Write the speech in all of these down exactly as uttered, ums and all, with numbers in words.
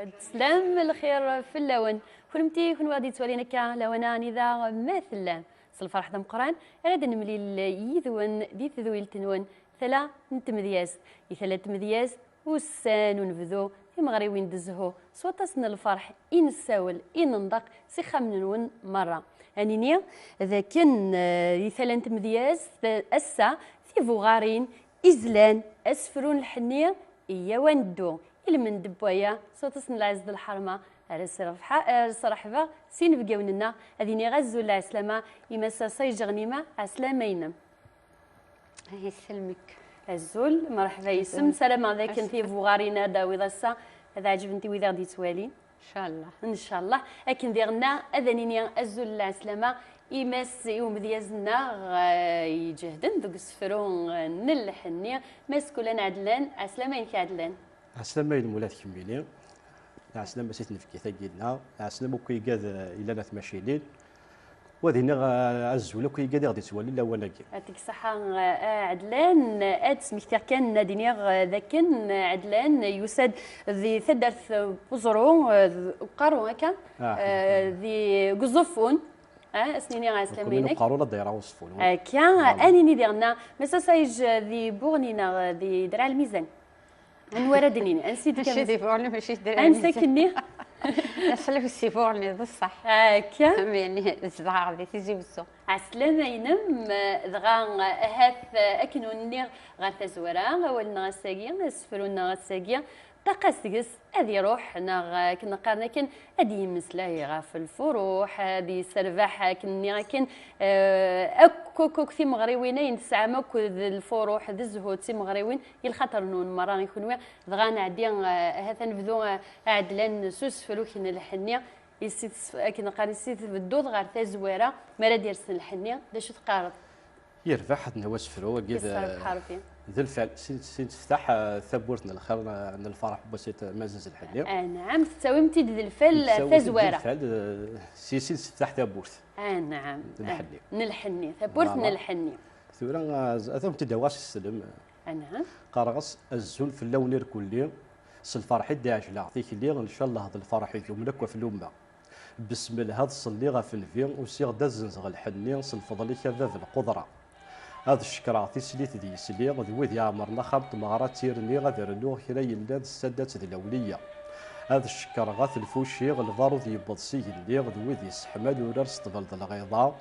Teslam lxir fell-awen. Kunemti, kunwi ɣ-d-yettwalin akka, lawan-a anida ma tellam. S lferḥ d ameqqran ara d-nemlil yid-wen di tedwilt-nwen, tala n tmedyazt. Di tala n tmedyazt, ussan unebdu, timeɣriwin d zzhu, s waṭas n lferḥ i nessawel, i nenḍeq s ixxamen-nwen merra. Ad nini d akken, eh, di tala n tmedyazt, eh, ass-a, tibuɣarin, izlan, asefru n lḥenni, iyyaw ad neddu. Ilmend n waya, s waṭas n lɛezz d lḥerma, ara srefḥa-, ara srexbeɣ s inebgawen-nneɣ, ad iniɣ azul lɛeslama i Massa Sayǧ Ɣnima, ɛeslama-inem. Yesselmek. Azul, merḥba yis-m. Azul. Sarameɣ d akken tibuɣarin ad d-tawiḍ ass-a ad ɛeǧbent i wid i ɣ-d-yettwalin. Ncallah. Ncallah. Akken diɣenna ad nini azul n lɛeslama i Mass, i umedyaz-nneɣ, eh, iǧehden deg usefru, eh, n lḥenni, Mass Kulan Ɛedlan. Ɛeslama-inek Ɛedlan. Ɛeslama-inem ula d kemmini. Ɛeslama si tnefkit-agi-nneɣ. Ɛeslama akk igad, eh, ilan at Macilin. Wa ad iniɣ, eh, azul akk igad i ɣ-d-yettwalin lawan-agi. Yɛṭik ṣṣeḥḥa, eh, Ɛedlan. Ad smektiɣ kan, ad iniɣ, eh, d akken, eh, Ɛedlan yusa-d di taddart, eh, Uẓru, eh, d Uqerru, akka? Ah. Eh, di, deg Uẓeffun. Ah, ad s-nini ɛeslama-inek. Uqerru la dayra Uẓeffun. Akka, ad nini diɣenna, Massa Sayǧ, di Buɣni neɣ di Draɛ Lmizan? Anwa ara d-nini? Ansi d-, mačči di Buɣni, mačči d Draɛ Lmizan. Ansi akken-nni? Aslef si Buɣni, d ṣṣeḥ. Akka? Am yani, zedɣeɣ di Tizi Wezzu. Ɛeslama-inem, dɣa, ahat, akken ur nniɣ ɣer tazwara, awal-nneɣ ass-agi, asefru-nneɣ ass-agi, ṭṭaq-as deg-s ad iruḥ, neɣ, akken qqaren akken, ad yemmeslay ɣef lfuruḥ, ad yesserbaḥ, akken nniɣ akken, eh, akk, akk, akk timeɣriwin ayen tesɛam akk d lfuruḥ, d zzhu d timeɣriwin, i lxaṭer-nwen merra i kunwi. Dɣa nɛeddi, eh, ahat ad nebdu, eh, Ɛedlan s usefru-k n lḥenni, i si tes-, akken qqaren, si tbedduḍ ɣer tazwara, mi ara d-yersen lḥenni, d acu teqqareḍ? Yerbeḥ ad nɛaw asefru-agi d, d lfal, si, si netteftaḥ, eh, tawwurt n lxir, n, n lferḥ n wass mazaz lḥenni. Anɛam, tettawim-t-id d lfal, tazwara. Nettawim-t-id d lfal, eh, si, si netteftaḥ tawwurt. Anɛam. N lḥenni. N lḥenni, tawwurt n lḥenni. Tura, eh, ad awen-t-id-awiɣ s teslem. Anɛam. Qqareɣ-as azul fell-awen irkelli, s lferḥ i d-ɛejleɣ tikli, ncallah d lferḥ idumen akk ɣef lumma. Besmelha ad ṣelliɣ ɣef nnbi, usiɣ-d ad zenzeɣ lḥenni, s lfeḍl-ik a bab lqudra. Ad cekkreɣ tislit d yesli, d wid iɛemren axxam n tmeɣra d tirni, ad rnuɣ kra yellan s tsaddat d lawliya. Ad cekkreɣ at lfuci, lbarud yewweḍ s igenni, d wid yesseḥman urar s ṭṭbel d lɣiḍa.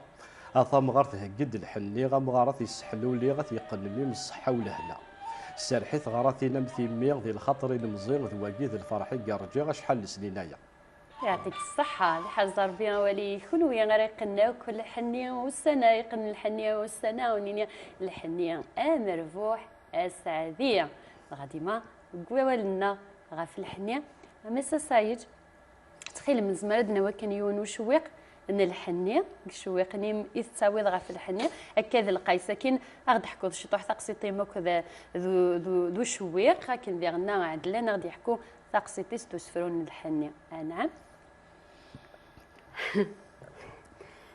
A tamɣart hegg-d lḥenni, amɣar ad t-yesseḥluli, ad t-yeqqen mmi s ṣṣeḥḥa u lehna. Serreḥ i teɣratin am timmi, di lxaṭer ilemẓi, d wagi d lferḥ i yerǧiɣ acḥal n lesnin aya. Yeɛṭik ṣṣeḥḥa, lḥerz Ṛebbi awal i kunwi ara yeqqnen akk lḥenni ussan-a, yeqqnen lḥenni ussan-a, ur nini lḥenni amerbuḥ aseɛdi. Dɣa dima deg wawal-nneɣ ɣef lḥenni, a Massa Sayǧ, ttxil-m, nezmer ad d-nawi akken yiwen ucewwiq n lḥenni, deg ucewwiq-nni i tettawiḍ ɣef lḥenni, akka d lqayes, akin a ɣ-d-teḥkuḍ ciṭuḥ taqsiṭ-im akk d, d, d, d ucewwiq, akken diɣenna Ɛedlan a ɣ-d-yeḥku taqsiṭ-is d usefru n lḥenni. Anɛam.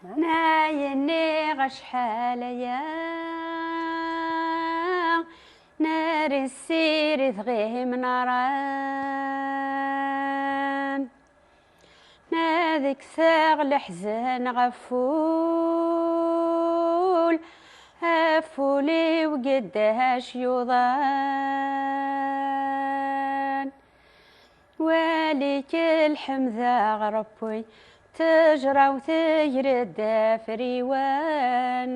Nna yenniɣ acḥal aya, nari ssirid ɣim naran. Nna deg-seɣ leḥzen ɣef wul, ɣef wul-iw geddac yuḍan. Wali-k lḥemd a Ṛebbi, ttejra-w tegred afriwan.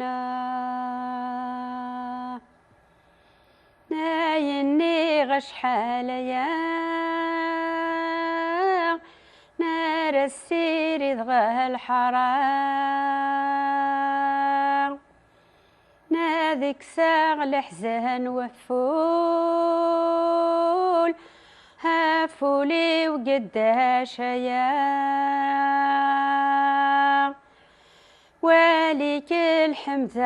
Ay nniɣ acḥal aya, nara ssirid ɣer lḥara. Nadi kkseɣ leḥzen wefful, ɣef wul-iw geddac aya. Wali-k lḥemd a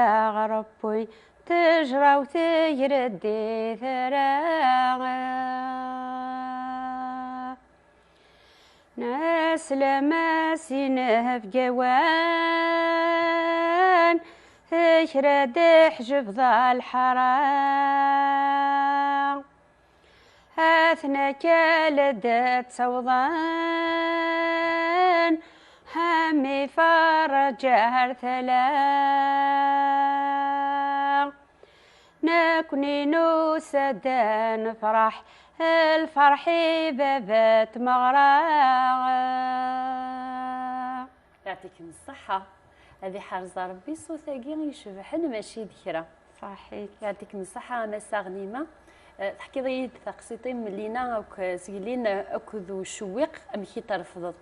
Ṛebbi, ttejra-w tegred di tara. Neslam-as inebgawen, tekra-d ḥjeb d lḥara. Atnakal d ttawḍan, am iferreǧ ar tala. Nekni nusa-d ad nefreḥ, lferḥ i baba tmeɣra. Yeɛṭikem ṣṣeḥḥa. Ad iḥrez Ṛebbi ṣṣut-agi icebḥen, mačči d kra. Ṣaḥit. Yeɛṭikem ṣṣeḥḥa a Massa Ɣnima. Eh, teḥkiḍ-iyi-d taqsiṭ-im, Lina, akk, eh, s Yellin, eh, akked ucewwiq, amek i t-trefdeḍ?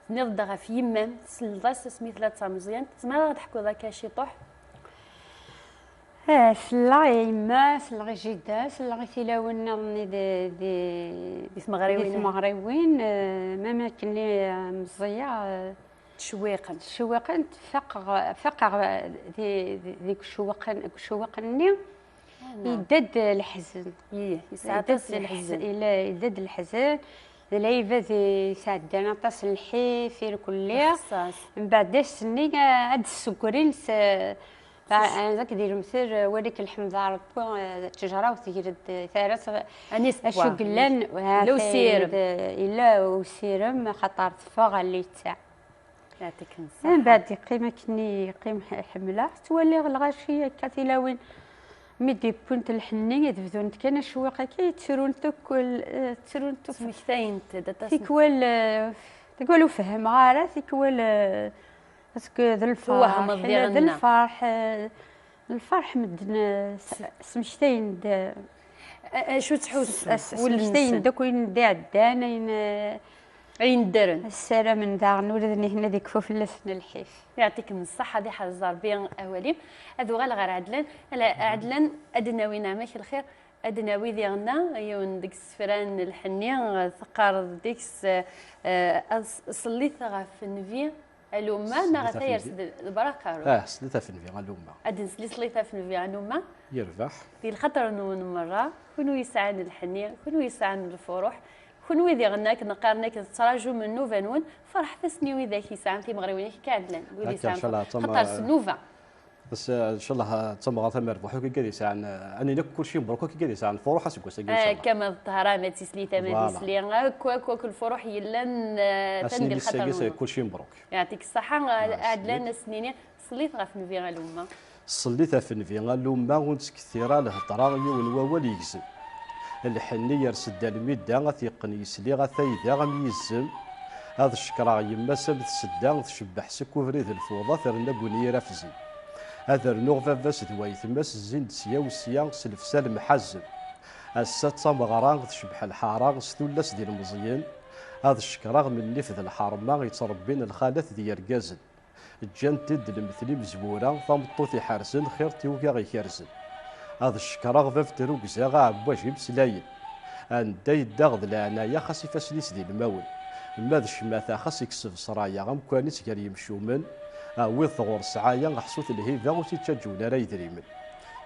Tenniḍ-d ɣef yemma-m, tselleḍ-as asmi tella d tameẓyant. Tzemreḍ ad ɣ-d-teḥkuḍ akka ciṭuḥ? Eh, selleɣ i yemma, selleɣ i jida, selleɣ i tilawin nniḍen di, di, Di tmeɣriwin. Di tmeɣriwin, eh, ma akken i, eh, meẓẓiyeɣ, eh, Tcewwiqen. Tcewwiqent, faqeɣ, faqeɣ di, di, deg ucewwiq-, deg ucewwiq-nni, yedda-d leḥzen. Yih, yesɛa aṭas n leḥzen. Yella, yedda-d leḥzen. D lɛibad i sɛeddan aṭas n lḥif, irkelli. Ixeṣṣas. Mbeɛd ass-nni, eh, ad d-ssegrin s, eh, zak di lemtel, eh, walik lḥemd a Ṛebbi, eh, ttejra-w tegred, eh, tara s-, Anis acu twa? Yellan, Yella ha, usirem. Yella usirem, xaṭer teffeɣ ɣer littseɛ. Yeɛṭikem ṣṣeḥḥa. Mbeɛd yeqqim akken i yeqqim ḥ-, ḥemmleɣ. Ttwaliɣ lɣaci akka tilawin mi d-wwint lḥenni, ad bdunt kan acwiq akka, yettrunt akk, eh, ttrunt akk. Smektayent-d aṭas n Tikwal, eh, tikwal ur fehhmeɣ ara, tikwal, eh, parce que d lferḥ, Twehmeḍ diɣenna. D lferḥ, eh, Lferḥ medden, eh, s-, smektayen-d, eh, A-, acu ttḥussu s-, s-, wul-nsen? Smektayen-d akk ayen d-iɛeddan, ayen, eh, Ayen ddren. Ssaramen daɣen ula d nihna ad ikfu fell-asen lḥif. Yeɛṭikem ṣṣeḥḥa, ad iḥrez Ṛebbi awal-im. Ad uɣaleɣ ɣer Ɛedlan. Ala, Ɛedlan, ad d-nawi neɛma-k lxir, ad d-nawi diɣenna yiwen deg isefra n lḥenni, teqqareḍ deg-s, eh, ad s-, ṣellit ɣef nnbi, Alumma neɣ ata yers-d lebraq aqerru? Ah, slit ɣef nnbi, alumma. Ad nsli slit ɣef nnbi, alumma. Yerbeḥ. Di lxaṭer-nwen merra, kunwi yesɛan lḥenni, kunwi yesɛan lfuruḥ, kunwi diɣen akken qqaren akken tettraǧum nnuba-nwen, ferḥet-asen i widak yesɛan timeɣriwin akka ɛedlan, wid yesɛan, ncallah, xaṭer s nnuba. Bas, eh, ncallah, eh, d tameɣra tamerbuḥt, akk igad yesɛan, eh, ad nini akk kulci mebruk, akk igad yesɛan lfuruḥ aseggas-agi, ncallah. Akka ma d ṭṭhara, ma d tislit, ma d isli, akk, akk, akk lfuruḥ yellan, eh, atan di lxaṭer-nwen. Kulci mebruk. Yeɛṭik ṣṣeḥḥa, Ɛedlan, ad s-nini, ṣellit ɣef nnbi, alumma. Ṣellit ɣef nnbi, alumma, ur nettkettir ara lhedra, yiwen wawal yegzem. Lḥenni yers-d almidda, ad t-yeqqen yesli, a tayda am yizem. Ad cekkreɣ yemma-s am tsedda, tcebbeḥ seg ubrid n lfuḍa, terna deg unyir afzim. Ad rnuɣ baba-s d waytma-s, zzin-d sya u sya s lefsa lemḥazem. Ass-a d tameɣra, tecbeḥ lḥara s tullas d ilmeẓyen. Ad cekkreɣ mennif d lḥerma yettrebbin lxalat d yergazen. Ǧǧant-d lemtel imezwura, tameṭṭut iḥerzen xir tiwga ikerzen. Ad cekkreɣ bab n trugza, aɛebbwaj imeslayen. Anda yedda d leɛnaya, xas ifassen-is d ilmawen. Ma d ccmata, xas ikseb ssraya, amkan-is gar yimcumen. Awi-t ɣur ssɛaya, ḥsut lhiba, ur tt-ittaǧǧun ara yedrimen.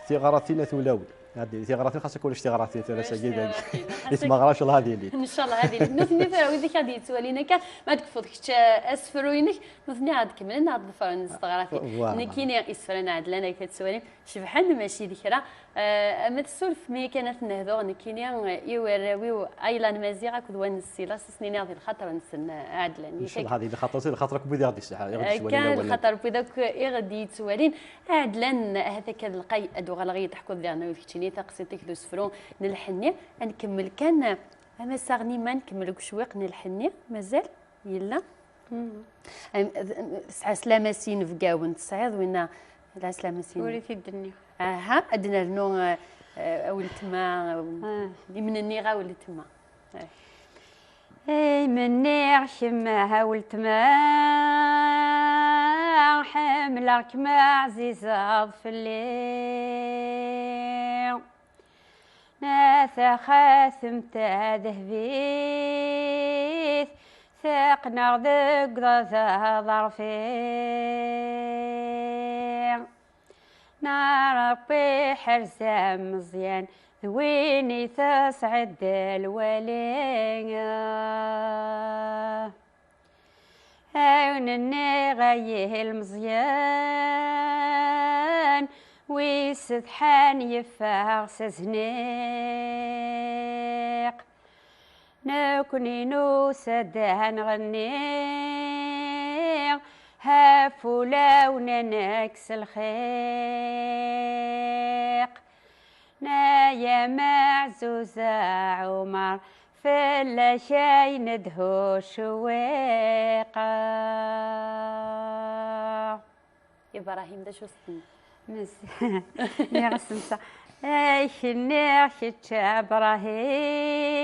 Tiɣratin a tulawin. Ad d-yili tiɣratin, xas akka ulac tiɣratin, tura sagi dagi. Di tmeɣra, ncallah ad yili. Ncallah ad yili. Nutni tura, wid i k-ad-yettwalin akka, ma d-tekfuḍ kečč, eh, asefru-inek, nutni ad kemmlen, ad ḍefren s teɣratin. Voilà. Nekkini, isefra n Ɛedlan, akka tettwalim, cebḥen, mačči d kra. Eh, ma tessurfem-iyi kan ad ten-hduɣ, nekkini, eh, i warraw-iw, Aylan Maziɣ akked Wanes Silas, ad sen-iniɣ di lxaṭer-nsen, eh, Ɛedlan. Ncallah ad yili lxaṭer, lxaṭer akk wid i ɣ-d-yesɛa, i ɣ-d-yettwalin. Akka, awal-agi. Lxaṭer n wid akk i ɣ-d-yettwalin. Ɛedlan, ahat akka d lqay ad uɣaleɣ ad yi-d-teḥkuḍ diɣen awid keččini taqsiṭ-ik d usefru n lḥenni. Ad nkemmel kan, a Massa Ɣnima, ad nkemmel deg ucewwiq n lḥenni. Mazal? Yella? Mm. Am, am, tesɛa slama s yinebgawen, tesɛiḍ winna? La slama s yinebgawen. Ur t-id-nniɣ. Aha, ad nernu, eh, eh, a weltma, eh, Ah. Imenni a weltma. Eh. Ay menniɣ kemm a weltma, ḥemmleɣ-kem, ɛzizeḍ fell-i. Na taxatemt tadehbit, teqqneɣ deg uḍad aḍerfi. Na Ṛebbi ḥerz ameẓyan, d win i tesɛedda lwali. Awen nniɣ ay ilmeẓyan, wi setḥan yeffeɣ s azniq. Nekkni nusa-d ad nɣenni ɣef wulawen-nnek s lxiq. Naya Maɛzuza Ɛumar, fell-ak ay nedhu cewwiq. Ibrahim, d acu s-tenniḍ? Nniɣ-as netta, ay k-nniɣ kečč a Ibrahim,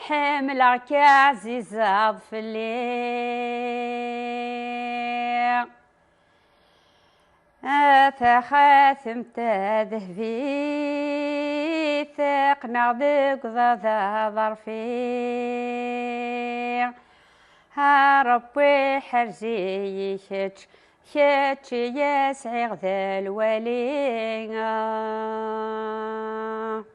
ḥemmleɣ-k ɛzizeḍ fell-i. A taxatemt tadehbit, qqneɣ deg uḍad aḍerfi. A Ṛebbi ḥerz-iyi kečč, kečč i yesɛiɣ d lwali.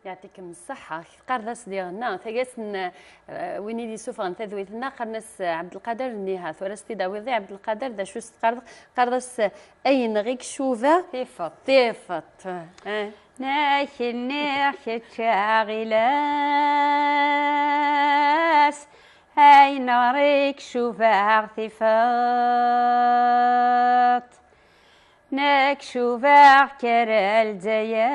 Yeɛṭikem ṣṣeḥḥa. Teqqareḍ-as diɣen, neɣ? Tagi-as n, eh, win i d-yessufɣen tadwilt-nneɣ, qqaren-as, eh, Ɛebdelqader Nniha. Tura s-t-id-awiḍ i Ɛebdelqader, d acu s-teqqareḍ? Teqqareḍ-as, eh, ayen ɣik cubaɣ. Tifeḍ. Tifeḍ. Eh. Nek nniɣ kečč aɣilas, ay neɣrik cubaɣ tifeḍ. Nek cubaɣ kar Lezzayer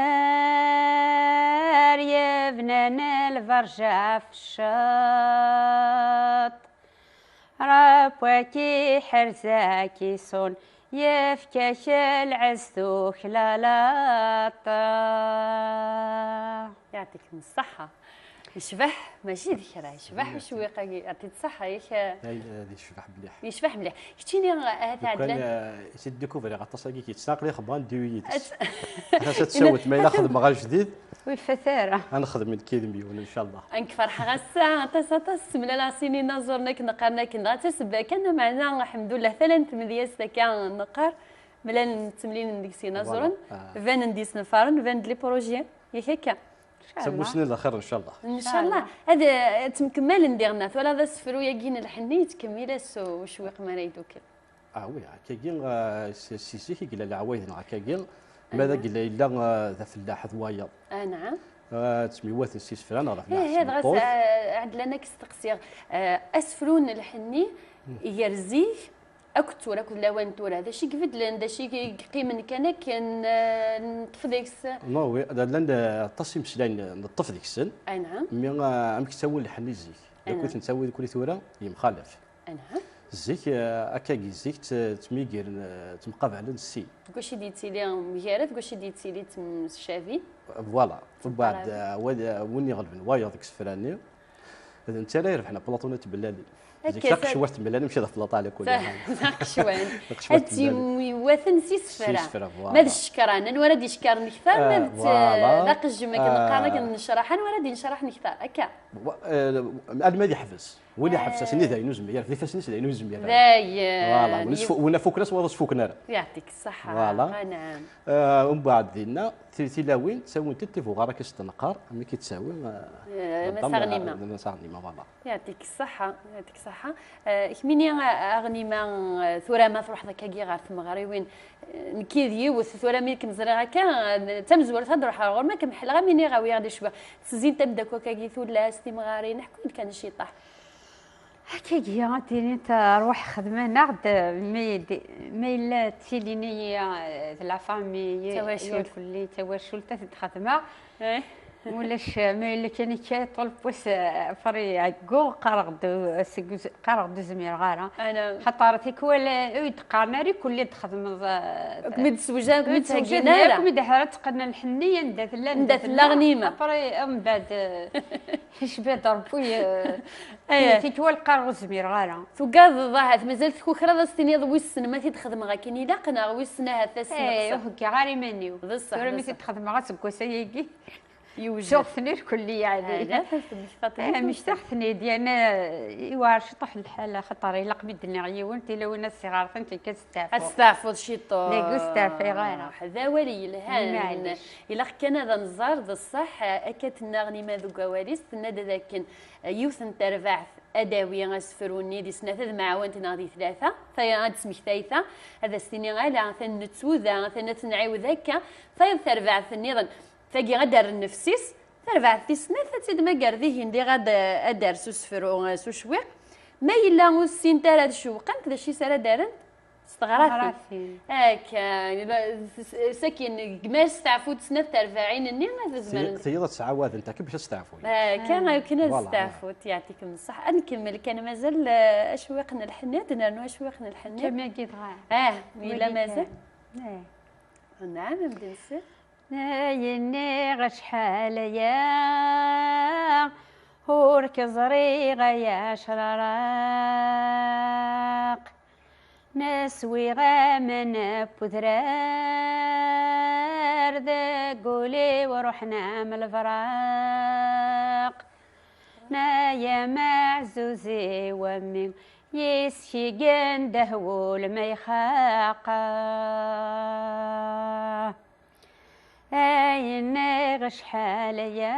yebnan lberj ɣef cceṭ. Ṛebbi-k iḥrez-ak iṣun, yefk-ak lɛezz tuklaleḍ. Yeɛṭikem ṣṣeḥḥa. Yecbeḥ, mačči d kra, yecbeḥ ucewwiq-agi. Yeɛṭi-d ṣṣeḥḥa, yak. Ay, ad yecbeḥ mliḥ. Yecbeḥ mliḥ. Keččini, ahat lukan, ɛedlan, eh, i t-id-découvriɣ aṭas-agi, yettnaqli xebban diwi yid-s. Atas ad tsawet, ma yella xedmeɣ ajdid. Ur ifat ara. Ad nexdem nekk yid-m yiwen, ncallah. Nekk ferḥeɣ ass-a aṭas, aṭas. Semlaleɣ sin inaẓuren akken qqaren akken. Dɣa d tasebba kan, ameɛna, alḥemdullah, tala n tmedyazt akka neqqar, mlalen, ttemlilen deg-s inaẓuren, voilà, ah, banen-d yisenfaren, banen-d les projets. Yak akka. Ncallah. Tamusni n lxir, ncallah. Ncallah. Ad, eh, ttemkemmalen diɣen. Twalaḍ asefru-agi n lḥenni, yettkemmil-as ucewwiq mi ara yeddukel. Ah oui, akkagi, ah, s-, si zik i yella leɛwayed neɣ akkagi, ma d agella yella, ah, d afellaḥ d wayeḍ. Ah, naɛam. Ah, ttemyiwaten s isefra neɣ d afellaḥ s tmeṭṭut. Ih, ih, dɣa, ah, ɛedlan ad k-steqsiɣ. Ah, asefru n lḥenni, gar zik akked tura, akked lawan n tura, d acu i ibeddlen, d acu i yeqqimen kan akken, ah, neṭṭef deg-s? Non, oui, llan, ah, aṭas imeslayen neṭṭef deg-sen. Ah, naɛam. Mi, ah, amek ttawin lḥenni zik, d akud nettawi deg tura, yemxalaf. Anha? Zik, eh, akkagi, zik tt-, ttmigiren, eh, ttemqabalen sin. Deg wacu i d-yettili mgared, deg wacu i d-yettili ttemcabin? Voilà. Mbeɛd, eh, wad-, eh, win iɣelben wayeḍ deg isefra-nni, d netta ara irebḥen apalaṭu n tmellalin. Zik taqecwalt n tmellalin, mačči d apalaṭu ɛla kulli ḥal. Taqecwalt. Taqecwalt n tmellalin. Ad ttemyiwaten s isefra. S isefra, voilà. Ma d ccekran, anwa ara d-icekkren kter, ma d, eh, voilà, d aqejjem akken neqqar, akken necraḥ, anwa ara d-inecraḥen kter, akka? Wa-, eh, alma ad yeḥbes. Win iḥebs-asen i d ayen ur zmir, d ifassen-is d ayen ur zmir ara. Dayen. Voilà, win isfu-, win afuken-as, wayeḍ ur s-fuken ara. Yeɛṭik ṣṣeḥḥa. Voilà. Ah, naɛam. Ah, umbeɛd dinna, ti-, tilawin, ttawint-d tibuɣar akka s-d-neqqar, amek i ttawin, ah, eh, Madam, Massa Ɣnima. Ah, Massa Ɣnima, voilà. Yeɛṭik ṣṣeḥḥa, yeɛṭik ṣṣeḥḥa. Ah, kemmini, ah, a Ɣnima, ah, tura ma truḥeḍ akkagi ɣer tmeɣriwin, eh, nekki d yiwet, tura mi kem-ẓriɣ akka, ah, d tamezwarut ad ruḥeɣ ɣur-m, ad kem-ḥellɣ, am iniɣ awiɣ-d cwiṭ. Tezzint-am-d akk akkagi tullas, timɣarin, ḥku-yi-d kan ciṭaḥ. Akkagi, ad d-tiniḍ, ṛwaḥ xedmen-aɣ-d, mi d-, ma yella ttilin-iyi, eh, d la famille, tawacult, irkelli, tawacult, ad t-id-xedmeɣ. Eh. Ulac, eh, ma yella kan akka, ṭul n wass, eh, fri ɛeggu, qqareɣ-d, eh, seg uz-, qqareɣ-d ur zmireɣ ara. Xaṭer tikwal, eh, ur yi-d-qqaren ara irkelli ad txedmeḍ, eh, ur kem-id-ssewjad, ur kem-id-ttheggin ara. Ur kem-id-ssewjad ara, ur kem-id-ḥerr ad teqqen lḥenni, anda tella, anda tella Ɣnima. Après, umbeɛd, eh, Icba-d Ṛebbi, eh, tikwal qqareɣ ur zmireɣ ara. Tugadeḍ ahat, mazal tkukreḍ ad s-tiniḍ wissen ma t-id-xedmeɣ akken ilaq, neɣ wissen ahat ad s-neqseɣ. Eh, ur heggaɣ ara iman-iw. D ṣṣeḥ. Tura mi t-id-xedmeɣ aseggas-agi, yewjed. Tuɣ-ten irkelli, yeɛni. Ala, temmektaḍ-iyi. Eh, mmektaɣ-ten-id, yerna, eh, iwɛer ciṭuḥ lḥal, axaṭer ilaq mi d-nniɣ yiwen, tilawin ad s-iɣerfen, tikkelt Ad testeɛfuḍ ciṭuḥ. Dagi ur steɛfiɣ ara. D awal yelhan. Maɛlic. Ilaq kan ad nẓer d ṣṣeḥ, akka tenna Ɣnima deg wawal-is, tenna-d d akken yiwet n terbaɛt ad d-tawi asefru-nni di snat, ad mɛawent neɣ di tlata, tayeḍ ad d-tesmektay ta, ad as-tini ala, atan nettuda, atan ad t-nɛiwed akka, tayeḍ terbaɛt nniḍen, tagi ad d-terr nnefs-is, Tarbaɛt tis snat ad tt-id-mager dihin, diɣ ad, ad d-ters usefru s ucewwiq. Ma yella ur ssint ara ad cewwqent, d acu i s ara d-rrent? S teɣratin. Teɣratin. Akka, la, s-, s-, sakin, gma asteɛfu d snat terbaɛin-nni, ad zemrent. Tiyiḍ ad ttɛawadent akka bac ad steɛfunt. Akka, akken ad steɛfunt, yeɛṭikem ṣṣeḥ. Ad nkemmel kan, mazal, eh, acwiq n lḥenni, ad nernu acwiq n lḥenni. Kamyagi dɣa. Ah, yella mazal? Eh. Nɛam, a mdensir. Ay nniɣ acḥal aya ur k-ẓriɣ ay acraraq. Neswiɣ aman n udrar, deg ul-iw ruḥen am lebraq. Ay ameɛzuz-iw a mmi, yis-k i yendeh wul ma ixaq. Ay nniɣ acḥal aya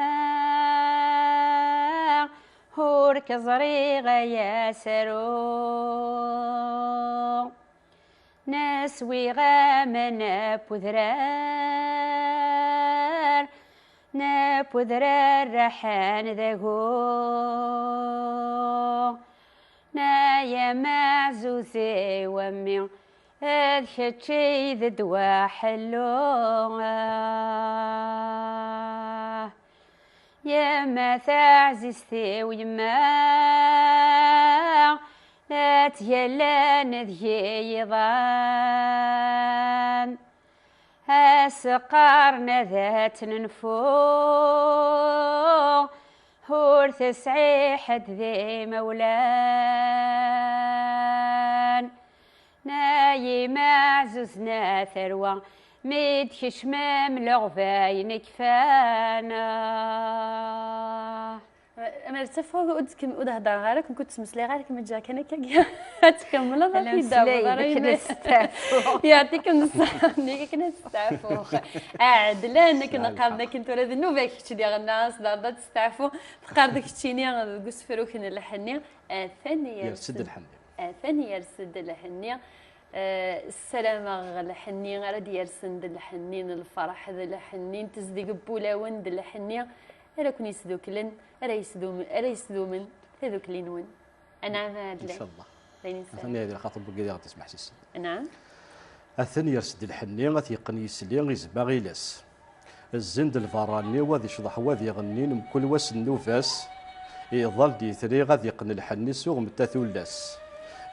ur k-ẓriɣ ay asaru. Neswiɣ aman n udrar, n udrar raḥen d agu. Ay ameɛzuz-iw a mmi, d kečč i d ddwa ḥellu. Yemma taɛzizt-iw yemma, la ttgallan deg-i yiḍan. As-qqaren ad tt-nenfu, ur tesɛi ḥedd d imawlan. Ay imeɛzuzen a tarwa, mi d-kecmem leɣbayen kfan. Amer ttafeɣ ur d-kem-, ur d-heddreɣ ara, ken-, ur ttmeslayeɣ ara, kem ǧǧiɣ kan akka. Ad tkemmleḍ, ad t-id-taweḍ ara yemma. Yeɛṭikem ṣṣeḥ, nnig akken ad testeɛfuɣ. Ɛedlen, akken qqaren akken tura d nnuba kečč diɣen, as d-, ad testeɛfu. Teqqareḍ keččini deg usefruk n lḥenni, atan yers-d lḥenni. Atan yers-d lḥenni. Eh, ssarameɣ lḥenni ara d-yersen d lḥenni n lferḥ, d lḥenni n tezdeg n wulawen, d lḥenni ara ken-yesduklen, ara yesdum-, ara yesdumen tadukli-nwen. Anɛam a Ɛedlan. Incallah. D ayen yesɛan. Atan yehdi lxaṭer n wigad i ɣ-d-ismeḥsisen. Anɛam. Atan yers-d lḥenni, ad t-yeqqen yisli, izem aɣilas. Zzin-d lberrani, wa ad icḍeḥ, wa ad iɣenni, mkul wa s nnuba-s. Iḍal d itri, ad iqqen lḥenni s uɣmetta tullas.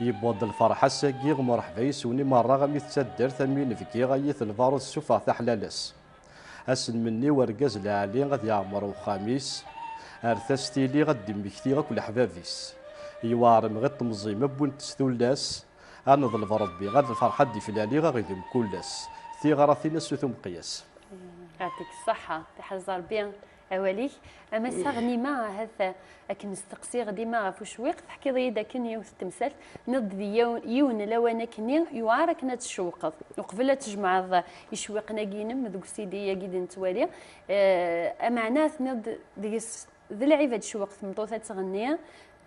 Yewweḍ-d lferḥ ass-agi, mreḥba yes-wen i merra, am i d taddart, am i nebgi, ay it lbarud, ssufeɣ taḥlalas. Ass n menni, urgaz lɛali, ad yeɛmer uxxam-is. Ar tastili, ad d-immekti akk leḥbab-is. Yewɛer mɣi n temẓi, ma wwin-t s tullas. Ad neḍleb Rebbi, ad lferḥ ad d-iflali, ad ɣ-idem kul ass. Tiɣratin a sut umeqyas. Yeɛṭik ṣṣeḥḥa, tiḥrez Rebbi awal-ik. A Massa Ɣnima, ahat akken steqsiɣ dima ɣef ucewwiq, teḥkiḍ-iyi-d akken yiwet n temsalt, tenniḍ-d di yaw-, yiwen n lawan akkenni, yuɛer akken ad tcewwqeḍ. Uqbel ad tjemɛeḍ icewwiqen-agi-inem deg usidi-agi d-nettwali, eh, ameɛna tenniḍ-d deg-s d lɛib ad tcewweq tmeṭṭut ad tɣenni,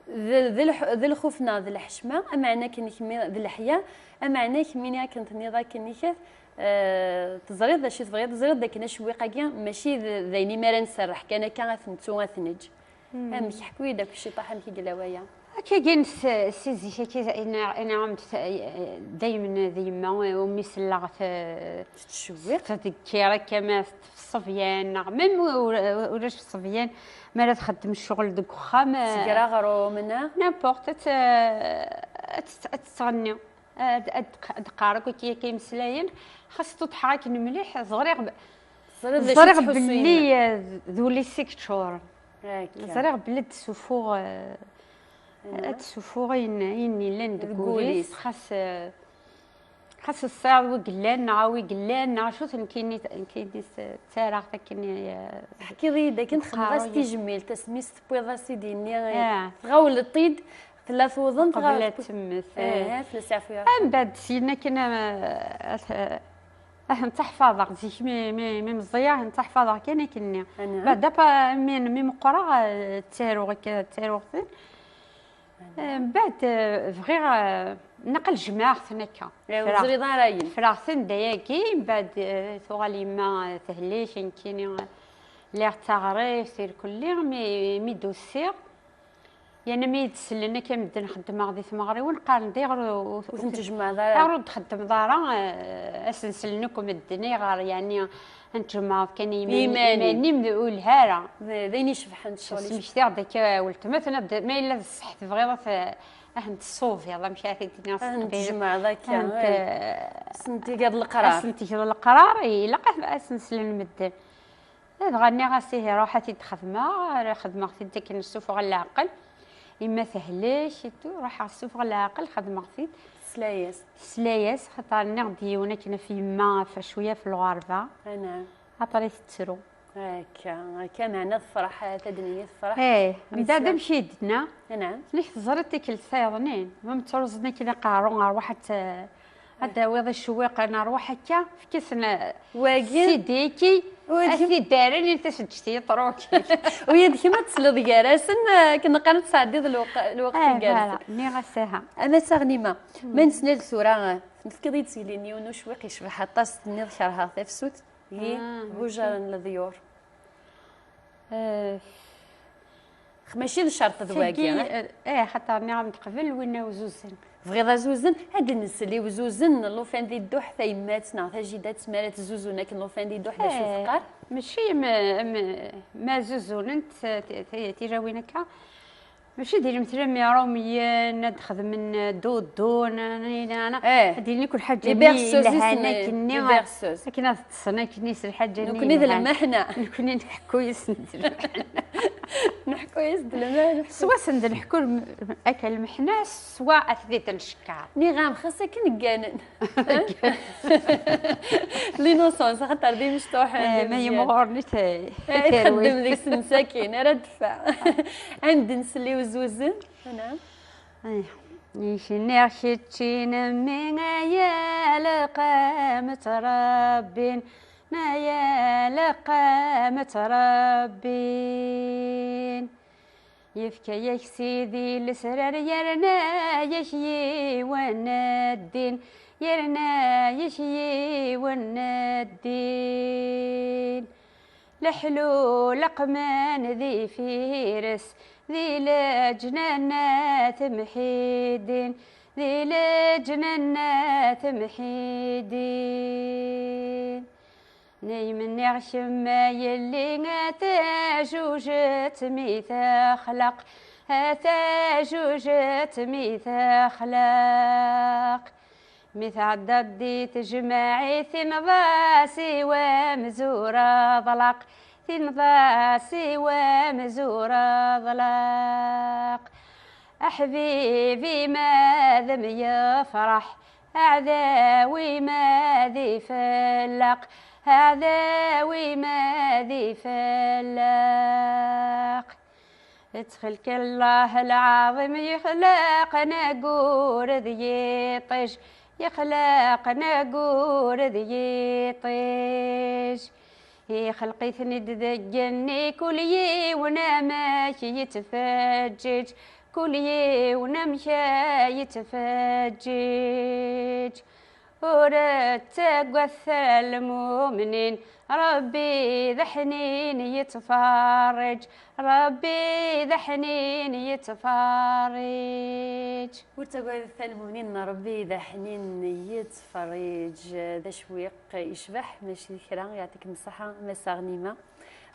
d, d lḥ-, d lxuf neɣ d lḥecma, ameɛna akken kemmi d leḥya, ameɛna kemmini akken tenniḍ akken ikat, eh, teẓriḍ d acu i tebɣiḍ, teẓriḍ d akken acewwiq-agi mačči d, d ayen imi ara nserreḥ kan akka ad t-nettu ad t-neǧǧ. Amek, ḥku-yi-d akk ciṭaḥ amek i yella waya? Akkagi nes-, si zik akka, ina-, inɛam-d ta-, daymen d yemma umi selleɣ t-, tettcewwiq, tettdekkir akka ma teṭṭef ṣṣebyan, neɣ mem ur-, ulac ṣṣebyan, mi ara txeddem ccɣel deg uxxam, eh, tger aɣrum, neɣ? N'importe, ad t-, ad t-, ad tettɣenni. Ad, ad, ad qqareɣ akk akka imeslayen, xas tuṭḥeɣ akken mliḥ, ẓriɣ b-, ẓriɣ belli, eh, d ul-is i yeččuren. Ẓriɣ belli ad d-sufuɣ, eh, ad d-sufuɣ ayen, ayen yellan deg wul-is, xas, eh, xas tesɛiḍ wi yellan, neɣ a wi yellan, neɣ acu-t nekkini, nekkini s-, ttaraɣ-t akken, eh, teḥkiḍ-iyi-d akken txedmeḍ-as tijemmilt, asmi s-tewwiḍ-as-id-inni, eh, tɣawleḍ-t-id, tella tuḍen, qbel ad temmet, eh, fell-as yeɛfu. Mbeɛd syin akken, eh, at-, ah, netta ḥfaḍeɣ zik mi, mi, mi meẓẓiyeɣ, netta ḥfaḍeɣ kan akken-nni. Mbeɛd apa, mi, mi meqqreɣ, eh, ttaruɣ akka, ttaruɣ-ten. Eh, mbeɛd, eh, bɣiɣ, eh, naqal jemɛeɣ-ten akka. Ur teẓriḍ ara ayen. Ffreɣ-ten d ayagi, mbeɛd, eh, tuɣal yemma, eh, tehlik, nekkini, eh, Lliɣ d taɣribt irkelli, mi, mi d-usiɣ, yerna mi yi-d-sellen akka medden xeddmeɣ di tmeɣriwin, qqaren-d: "Ayɣer ur, ur, Ur ten-tjemɛeḍ ayɣer ara. ur d-txeddmeḍ ara, eh, ad sen-slen akk medden, ayɣer, yeɛni, ad n-tjemɛeḍ kan i Iman-im. iman-im, ur yelha ara." D d ayen icebḥen ccɣel-ik. Smektiɣ-d akka weltma, tenna-d: "Ma yella d ṣṣeḥ tebɣiḍ ad t-, ad ten-tṣubiḍ, amek ara t-id-iniɣ s Ad teqbaylit? ten-tjemɛeḍ akka, Ad ten-, eh, ad sen-tigiḍ ad leqrar." sen-tgiḍ leqrar, ilaq ad, ad sen-slen medden." Dɣa nniɣ-as: "Ihi, ruḥ ad t-id-xedmeɣ." Ara xedmeɣ-t-id akken ssufɣeɣ leɛqel. Yemma tehlek, et tout, ruḥeɣ ssufɣeɣ leɛqel, xedmeɣ-t-id. Tesla-yas. Tesla-yas, xaṭer nniɣ-d yiwen akken ɣef yemma, ɣef cwiya ɣef lɣerba. Anɛam. Aṭer i tettru. Akka, akka, meɛna tefreḥ, ata d nniya tefreḥ. Eh, Mi mbeɛd tesla- amek i d-tenna? Anɛam. Nek teẓriḍ tikkelt tayeḍnin, ma mettruẓen akken aqerru, rwaḥ ad t-, ad d-tawiḍ icewwiqen, rwaḥ akka, efk-asen Wagi? Sidiki, Wagi? Ad t-id-rren i taseǧǧet yeṭruk. Uya d kemm ad tesleḍ gar-asen, eh, akken qqaren ad tesɛeddiḍ lweq- lweqt Eh, gar-asen. Voilà, nniɣ-as aha. Ama Saɣnima, ma nesnel tura, eh, tefkiḍ-iyi-d seg-lin yiwen ucewwiq yecbeḥ aṭas, tenniḍ: "Kerheɣ tafsut." Hi, Ah, bujar n leḍyur. Eh, Mačči d ccerṭ d wagi, tagi, eh? eh, xaṭer nniɣ-am-d qbel, win awzuzen. Bɣiḍ azuzen? Ad d-nsel i uzuzen n llufan di dduḥ, tayemmat neɣ tajidat, mi ara tzuzun akken llufan di dduḥ, d acu Eh, teqqar? Mačči am, am, ma zuzunent t- t- tilawin akka. Mačči d ilmemt lemmi Iṛumyen ad xedmen dudun, nana. Eh. Ad d-ilin kul ḥaǧa Les berceuses, yelhan isem-, akkenni. les berceuses. Akken ad ṭṭsen akkenni s lḥaǧa-nni Nekni d yelhan. lmeḥna. Nekni neḥku-yasen d lmeḥna. Neḥku-yas-d lmeḥna. Swasen d neḥku lm- akka lmeḥna, swa ad t-id-ncekker. Niɣam, xas akken gganen. L'innocence, axaṭer d imecṭuḥen, d Eh, ma imezyan. yimɣuren i t- Eh, txeddem deg-sen sakin, ara d-teffeɣ. Ad d-nsel i uzuzen. Anɛam. Ih, nniɣ keččini mmi ay aleqqam ttṛabbin, ay aleqqam ttṛabbin. Yefka-yak Sidi lesrar, yerna-yak yiwen n ddin, yerna-yak yiwen n ddin. Leḥlu leqmen di Fires, di leǧnan n Temḥidin, di leǧnan n Temḥidin. Neymen-nniɣ kemm a yelli, a tajujet mi texleq, a tajujet mi texleq. Mi tɛeddaḍ di tejmaɛit, tinḍ-as i wamzur aḍlaq, tinḍ-as i wamzur aḍlaq. Aḥbib-im ad m-yefreḥ, aɛdaw-im ad ifelleq, aɛdaw-im ad ifelleq. Ttxil-k Allah lɛaḍim, yexlaqen aggur d yiṭij, yexlaqen aggur d yiṭij. Ixleq-iten-id deg igenni, kul yiwen amek yettfeǧǧiǧ, kul yiwen amek yettfeǧǧiǧ. Ur ttaggadet ara lmumnin, Ṛebbi d aḥnin yettfeṛṛiǧ, Ṛebbi d aḥnin yettfeṛṛiǧ. Ur ttaggadet ara lmumnin, Ṛebbi d aḥnin yettfeṛṛiǧ. D acewwiq yecbeḥ, mačči d kra. Yeɛṭikem ṣṣeḥḥa, Massa Ɣnima.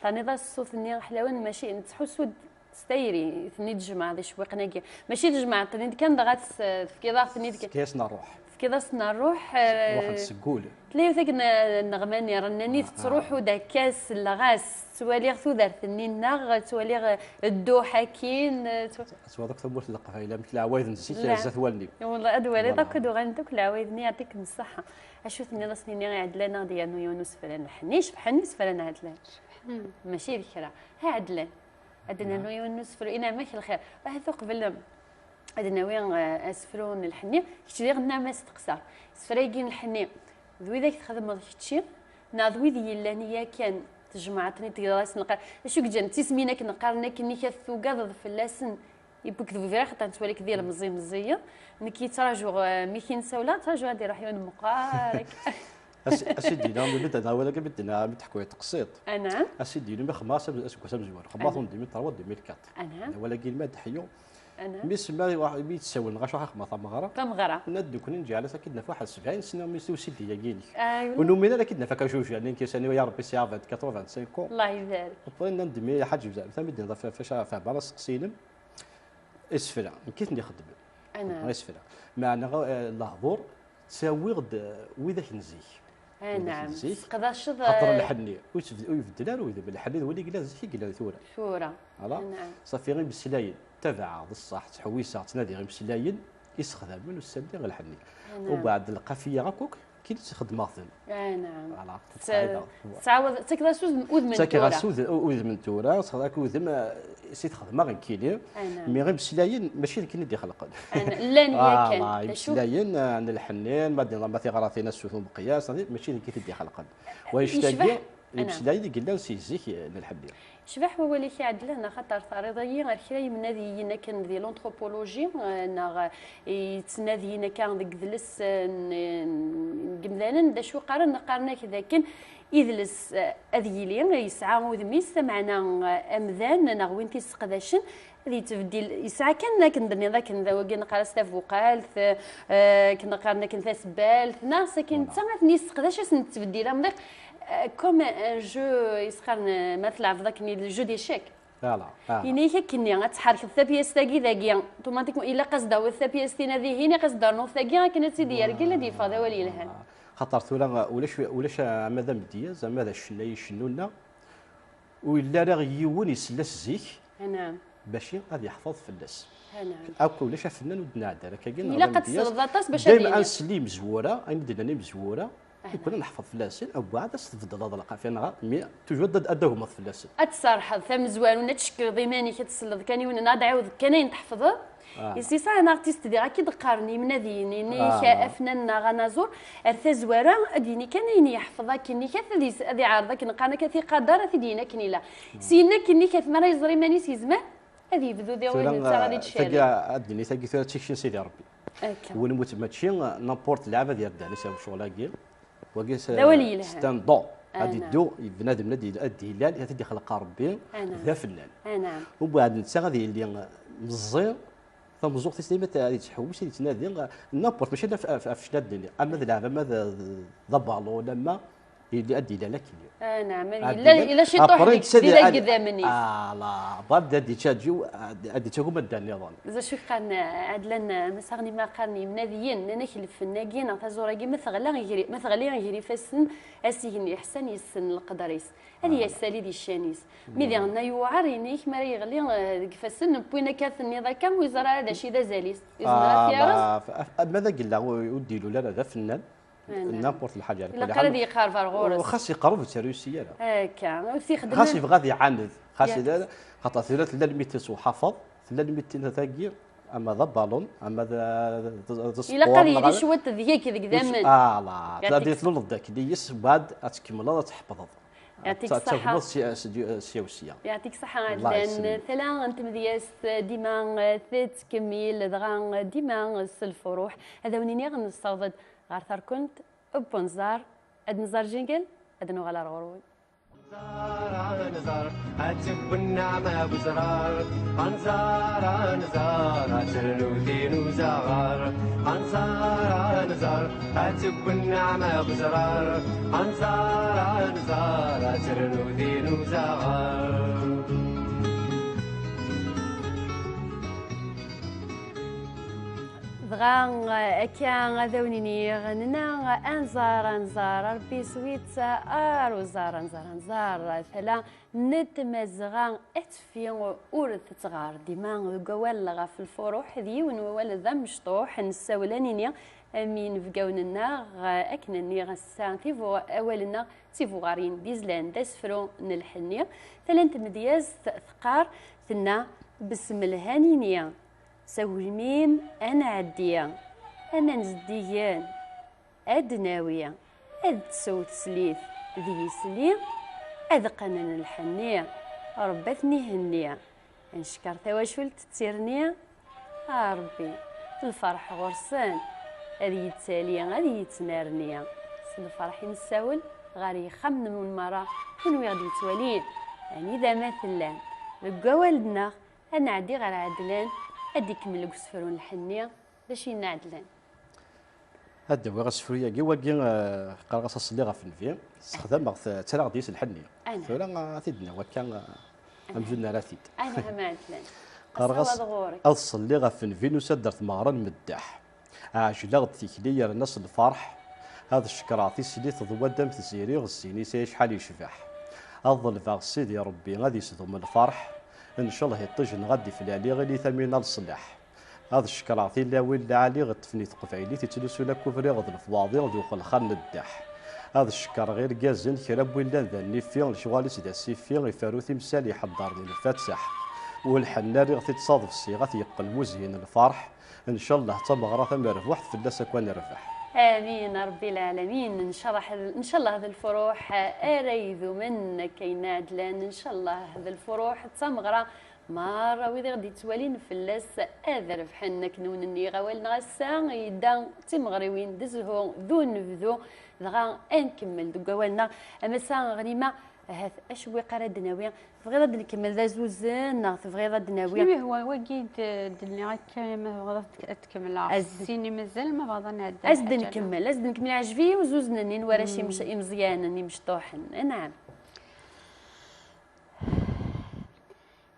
Terniḍ-as ṣṣut-nni ḥlawen, mačči nettḥussu-d s tayri, ten-id-jemɛeḍ icewwiqen-agi. Mačči tjemɛeḍ-ten-id kan, dɣa tes- tefkiḍ-aɣ-ten-id kan. Tefkiḍ-asen ṛṛuḥ. Tefkiḍ-asen ṛṛuḥ, eh, Ruḥen seg wul. Tella yiwet akken, eh, nneɣma-nni, rnan-i tettruḥu-d akka, selleɣ-as, ttwaliɣ tudert-nni-nneɣ, ttwaliɣ, eh, dduḥ akkin, eh, ttw- Teswaḍ akk tamurt n Leqbayel, amek leɛwayed n zik La. Zdat wallen-im. Wallah, ad waliḍ Voilà. Akk ad uɣalent akk leɛwayed-nni, yeɛṭikum ṣṣeḥḥa. Acu tenniḍ-as-nini i Ɛedlan, ad d-yernu yiwen n usefra n leḥni, cebḥen yisefra n Ɛedlan. Mačči d kra. Ha Ɛedlan, ad d-nernu yiwen n usefru, i neɛma-k lxir. Ahat uqbel ad d-nawi, eh, asefru n lḥenni, kečč diɣ nneɛma steqsa. Isefra-agi n lḥenni, d widak txedmeḍ kečči, neɣ d wid yellan yakan tjemɛeḍ-ten-id tegreḍ-asen lqar? Acu yeǧǧan d tismin akken qqaren akken-nni, ad tugadeḍ fell-asen? Iwwi-k d bubir, axaṭer nettwali-k d ilemẓi meẓẓiyen. Nekk yettrajuɣ, eh, mi k-in-sawleɣ, ttrajuɣ ad d-iruḥ yiwen meqqar akka. As-, asidi-ina, mi d-, awal-agi mi d-, mi d-teḥku teqsiṭ. Anɛam. Asidi-ina, mi xemma aseggas amezwaru. Xemma-t en deux mille trois, deux mille quatre. Anɛam. Awal-agi, ma d-ḥyu. Anɛam. Mi semma, mi d-sawlen, ɣacu xemma tameɣra. Tameɣra. Nna-d nekkni nǧeɛl-as akid naf waḥed sebɛin sna mi s-, usidi-agi-inek. Ah, Ur numin ara akid naf akka juj, yani, kis, yani, ya Ṛebbi, sɛiɣ vingt-quatre, vingt-cinq ans. Allah ibarek. Après, nna-d mi ḥaǧ bzaf, tamidin ɣef, ɣef, ɣef, ɣef, ɣef, ɣef, ɣef, isefra, nekk i ten-ixeddmen. Anɛam. Isefra. Meɛna, eh, lehdur, ttawiɣ-d, eh, widak n zik. Anɛam. Zik. Tesqedaceḍ, Xaṭer eh, lḥenni, ur yebdel ara udem. Lḥenni d win i yella zik i yella tura. Tura. Voilà. Anɛam. Ṣafi imeslayen, tabaɛeɣ, d ṣṣeḥ, ttḥewwiseɣ, ttnadiɣ imeslayen, isexdamen, ur ssalliɣ lḥenni. Anɛam. Ubeɛd lqafiya akk, akk, kil ttxedmeɣ-ten. Anɛam. Voilà. Ttɛawadeḍ, ttawḍ udem n tura. Ttakiɣ-as ud-, udem n tura, ṣafi akk udem, eh, si t-xedmeɣ nekkini. Anɛam. Mi imeslayen, mačči d nekkini i d-ixelqen. Anɛam. Llan yakan. Voilà, D acu? Imeslayen, eh, n lḥenni, ma d-nniḍ ma tiɣratin a sut umeqyas, mačči d nekkini i d-ixelqen. Wa Yecbeḥ. Anɛam. Imeslayen i yellan si zik, eh, n lḥenni. Yecbeḥ wawal-ik iɛedlen, axaṭer terriḍ-iyi ar kra yemnadiyen akken di l'anthropologie, eh, neɣ, eh, yettnadiyen akka deg idles, eh, n, n yimdanen, d acu qqaren? Qqaren-ak d akken idles, eh, ad yili yesɛa udem-is, meɛna, eh, amdan neɣ win t-yesseqdacen ad yettbeddil, yesɛa kan akken d-nniḍ akken d wagi neqqar-as tabuqalt, eh, akken qqaren akken tasebbalt, neɣ sakin netta ad ten-yesseqdac ad sen-tettbeddil amḍiq, eh, comme un jeu, yesqaren, eh, ma tleɛbeḍ akken le jeu d'échecs. Voilà. Ah. Ini-k akkenni, ad tḥerkeḍ tapyast-agi dagi, automatiquement, ilaq ad s-d-tawiḍ tapyast-ina dihin, ilaq ad s-d-ternuḍ tagi, akken ad tt-id-yergel, ad yeffeɣ d awal yelhan. Xaṭer tura, ulac, ulac ama d amedyaz, ama d acennay icennun-a, ur yelli ara yiwen isell-as zik, Anɛam. Bac ad yeḥfeḍ fell-as. Anɛam. Akk ulac afennan ur d-nɛedda ara akkagi. Ilaq ad tesleḍ aṭas bac ad yini. Dayma ad nsell i yimezwura, ayen i d-nnan imezwura, ukkud ad neḥfeḍ fell-asen, awweɛd ad s-tbeddleḍ lqafiya, neɣ mi toujours ad, ad d-tagmeḍ fell-asen. Ad tserḥeḍ tamezwarut, ad tcekkeḍ iman-ik, ad tesleḍ kan i yiwen, ad d-ɛiwdeḍ kan ayen tḥefḍeḍ. Ah. Is ça un artiste diɣ akka i d-qqaren yimnadiyen-inek, ah, afnan neɣ anaẓur, ar tazwara ad d-yini kan ayen yeḥfeḍ akken-ik, ad, ad iɛreḍ akken qqaren akka tiqadar, ad t-id-yini akken ila. Syin akken-ik, mi ara yeẓra iman-is yezmer, ad yebdu diɣ win netta ad ittcali. Ad d-nini tagi tura d tikci n Sidi Rebbi. Akka. Win mačči n'importe lɛeb ad yerr ddehn-is ɣef ccɣel-agi. Wagi d awal yelhan. C'est un don. Ad iddu, bnadem ad d-ilal, ad t-id-ixleq Rebbi d afennan. Umbeɛd netta ad yili meẓẓi, tameẓẓuɣt-is dayma ad yettḥewwis, ad yettnadi, n'importe, mačči ɣef ccna ad d-nini, ama d lɛeb, ama d abalun, ama yella ad d-ilal akken. Anɛam, ad yella, yella ciṭuḥ deg idammen-is. Ala, bad ad d-yettaǧu, ad d-yettagum adda nniḍen. D acu qqaren, ɛedlen, ma saɣen ima qqaren yimnadiyen, nnan-ak lfen-agi neɣ taẓuri-agi ma teɣli gar, ma teɣli gar ifassen, a s-igen iḥsan yessen leqder-is. Ad yessali di ccan-is. Mi diɣen yewɛer, ini-k mi ara yeɣli, eh, deg ifassen n win akka tenniḍ akka, ur yeẓri ara d acu i d azal-is. Yezmer ad t-yerẓ? Ma d agella ur d-ilul ara d afennan, n'importe lḥaǧa. Ilaq ara ad yeqreb ar ɣur-s. Xas yeqreb ur tt-yusi ara. Akka, ur t-ixeddem. Xas yebɣa ad iɛaned, xas, xaṭer tura tella lmiti s uḥafaḍ, tella lmiti tagi, ama d abalun, ama d, d, d sport. Ilaq ad yili cwiṭ deg-k, deg idammen. Ala, ad yetluleḍ deg akli-s, bad ad tkemmleḍ ad tḥeppḍeḍ. Yeɛṭik ṣṣeḥḥa. Ad tagmeḍ sya u sya. Yeɛṭik ṣṣeḥḥa, ɛedlan. Tala n tmedyazt dima tettkemmil, dɣa dima s lfuruḥ. Ad awen-iniɣ nessaweḍ-d ɣer terkent n unẓar. Ad nẓer jingle, ad nuɣal ar ɣur-wen. Anẓar, anẓar, ad tewwi nneɛma bu zrar. Anẓar, anẓar, ad ternu tin uzaɣar. Anẓar, anẓar, ad tewwi nneɛma bu zrar. Anẓar, anẓar, ad ternu tin uzaɣar. Dɣa akka ad awen-iniɣ, nenna anẓar, anẓar, a Rebbi switt ar uẓar, anẓar, anẓar, tala n tmazɣa ad teffi ur tettɣar. Dima deg wawal ɣef lfuruḥ, d yiwen wawal d amecṭuḥ, nessawel ad nini am yinebgawen-nneɣ, akken nniɣ ass-a, tibu-, awal-nneɣ d tibuɣarin d izlan, d asefru n lḥenni. Tala n tmedyazt teqqar, tenna, besmelha nini. S agelmim ad nɛeddi, aman zeddigen ad d-nawi, ad tsew teslit d yisli, ad qqnen lḥenni, Rebbi ad ten-ihenni. Ad neckeṛ tawacult d tirni, a Rebbi, lferḥ ɣur-sen, ad yettali, ad yettnerni. S lferḥ i nessawel ɣer yexxamen-nwen merra, kunwi ɣ-d-yettwalin, anida ma tellam. Deg wawal-nneɣ, ad nɛeddi ɣer Ɛedlan, ad d-ikemmel deg usefru n lḥenni. D acu yenna Ɛedlan? Ad d-awiɣ asefru-agi, wagi, eh, qqareɣ-as Aṣelli ɣef Nnbi, ssexdameɣ-t, ttreɣ deg-s lḥenni. Tura, eh, ad t-id-nawi akka, eh, amzun nerra-t-id. Qqareɣ-as: Ad ṣelliɣ ɣef Nnbi, nusa-d ar tmeɣra n Meddeḥ. Ɛejleɣ-d tikli yerna s lferḥ. Ad cekkreɣ tislit d wadam Tiziri, zzin-is ay acḥal yecbeḥ. Ad ḍelbeɣ Sidi Rebbi ad yesdum lferḥ. Ncallah iṭij neɣ ad d-iflali, ili tamina leṣlaḥ. Ad cekkreɣ tilawin lɛali iṭṭfen i teqbaylit, ittlusun akk ubriɣ d lefwaḍi d uxelxal n ddeḥ. Ad cekkreɣ irgazen kra n win llan d annifi, lecɣal-is d asifi, iferru timsal iḥeddren i lfateḥ. Ulḥenna rriɣ-t-id s aḍebsi, ad t-yeqqel wuzyin n lferḥ. Ncallah d tameɣra tamerbuḥt, fell-as akk ad nerbeḥ. Amin a Rebbi lɛalamin. Ncallah, ncallah d lefruḥ ara idumen, akka yenna Ɛedlan, ncallah d lefruḥ d tameɣra. Merra wid i ɣ-d-yettwalin fell-as ad rebḥen. Akken wen-nniɣ, awal-nneɣ ass-a yedda d timeɣriwin, d zzhu, d unebdu. Dɣa ad nkemmel deg wawal-nneɣ. A Massa Ɣnima, ahat acewwiq ara d-nawi. Tebɣiḍ ad d-nkemmel d azuzen neɣ tebɣiḍ ad d-nawi? Ih, wa-, wagi d-, d-nniɣ akka, ma tebɣiḍ ad t-, ad t-kemmleɣ. Sin i mazal, ma bɣiḍ ad nɛeddi. Ad s-d-nkemmel, ad s-d-nkemmel. Iɛjeb-iyi uzuzen-nni n warrac imeẓ-, imeẓyanen, imecṭuḥen. Anɛam.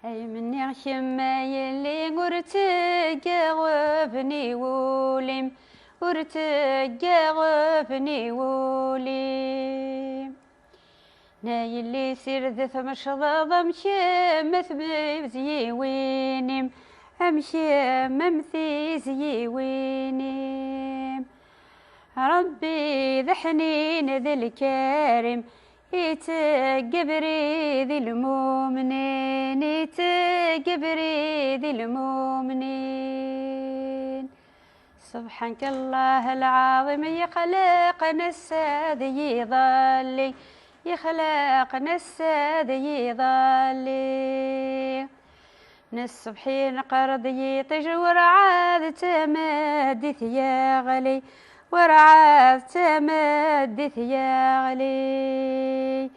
Ay menniɣ kemm a yelli, ur teggaɣ bni wul-im, ur teggaɣ bni wul-im. Na yelli, sirdet mecḍeḍ am kemm a tmezyiwin-im, am kemm am tizyiwin-im. Rebbi d ḥnin d lkarim, iteg abrid i lmumnin, iteg abrid i lmumnin. Subḥan-k Allah lɛaḍim, yexleq nessa d yiḍalli, yexleq nessa d yiḍalli. N ṣṣbeḥ i neqqar-d yiṭij, werɛad d tameddit yeɣli, werɛad d tameddit yeɣli.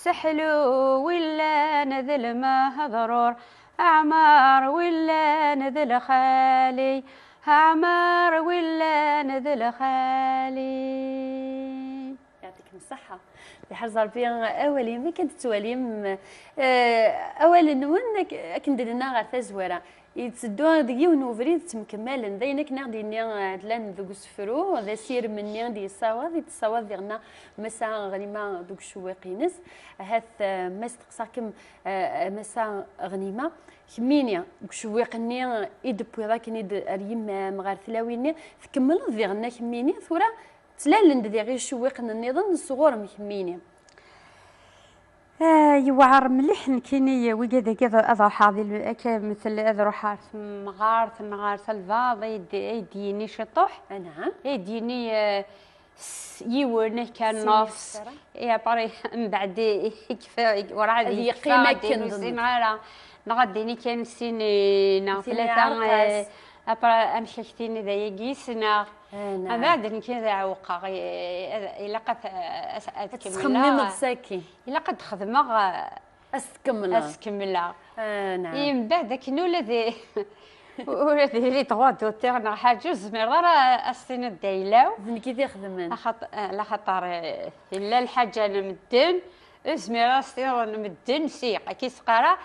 Seḥlu willan d lmehdrur, Ɛmar willan d lxali, Ɛmar willan d lxali. Yeɛṭikem ṣṣeḥḥa. Iḥrez Ṛebbi awal-im, akken d-tettwalim, eh, awal-nwen ak-, akken d-nenna ɣer tazwara, yetteddu deg yiwen n ubrid ttmekmalen. D ayen akken i ɣ-d-yenni, eh, Ɛedlan deg usefru, d asirem-nni i d-yessawaḍ, i d-tessawaḍ diɣenna Massa Ɣnima deg ucewwiq-ines. Ahat, eh, ma steqsaɣ-kem, eh, Massa Ɣnima, kemmini, deg ucewwiq-nni i d-tewwiḍ akken i d-, ar yemma-m, ɣer tlawin-nni, tkemmleḍ diɣenna kemmini, tura ttlalen-d diɣ icewwiqen nniḍen sɣur-m kemmini. Ah, yewɛer mliḥ nekkini wigad-agi ad, ad ruḥeɣ di l-, akka metel ad ruḥeɣ ɣer temɣart neɣ ɣer talbaḍ, ay d-, ay d-yini ciṭuḥ. Anɛam. Ay d-yini, eh, s-, yiwen kan nofs. Et après, mbeɛd i-, i-, ikfa, i-, werɛad ad yeqqim yekfa, akken d-, ur d-, ssineɣ ara. Neɣ ad d-yini kan sin, eh, neɣ tlata, eh, après, amek ak-tini d ayagi i ssneɣ. Mbeɛd nekk ad ɛewqeɣ, i-, ad, ilaq ad, ad, ad kemmleɣ. Ad tettxemmimeḍ sakin. Ilaq ad xedmeɣ, eh, ad s-tkemmleḍ. Ad s-kemmleɣ. Mbeɛd akken ula d, ula d yili droit d'auteur neɣ ḥaǧa, ur tezmireḍ ara ad s-tiniḍ d ayla-w. D nekk i t-ixedmen. Axaṭ-, eh, laxaṭer, eh, yella lḥaǧa n medden, ur tezmireḍ ad s-tiniḍ n medden, si, akka i s-qqareɣ,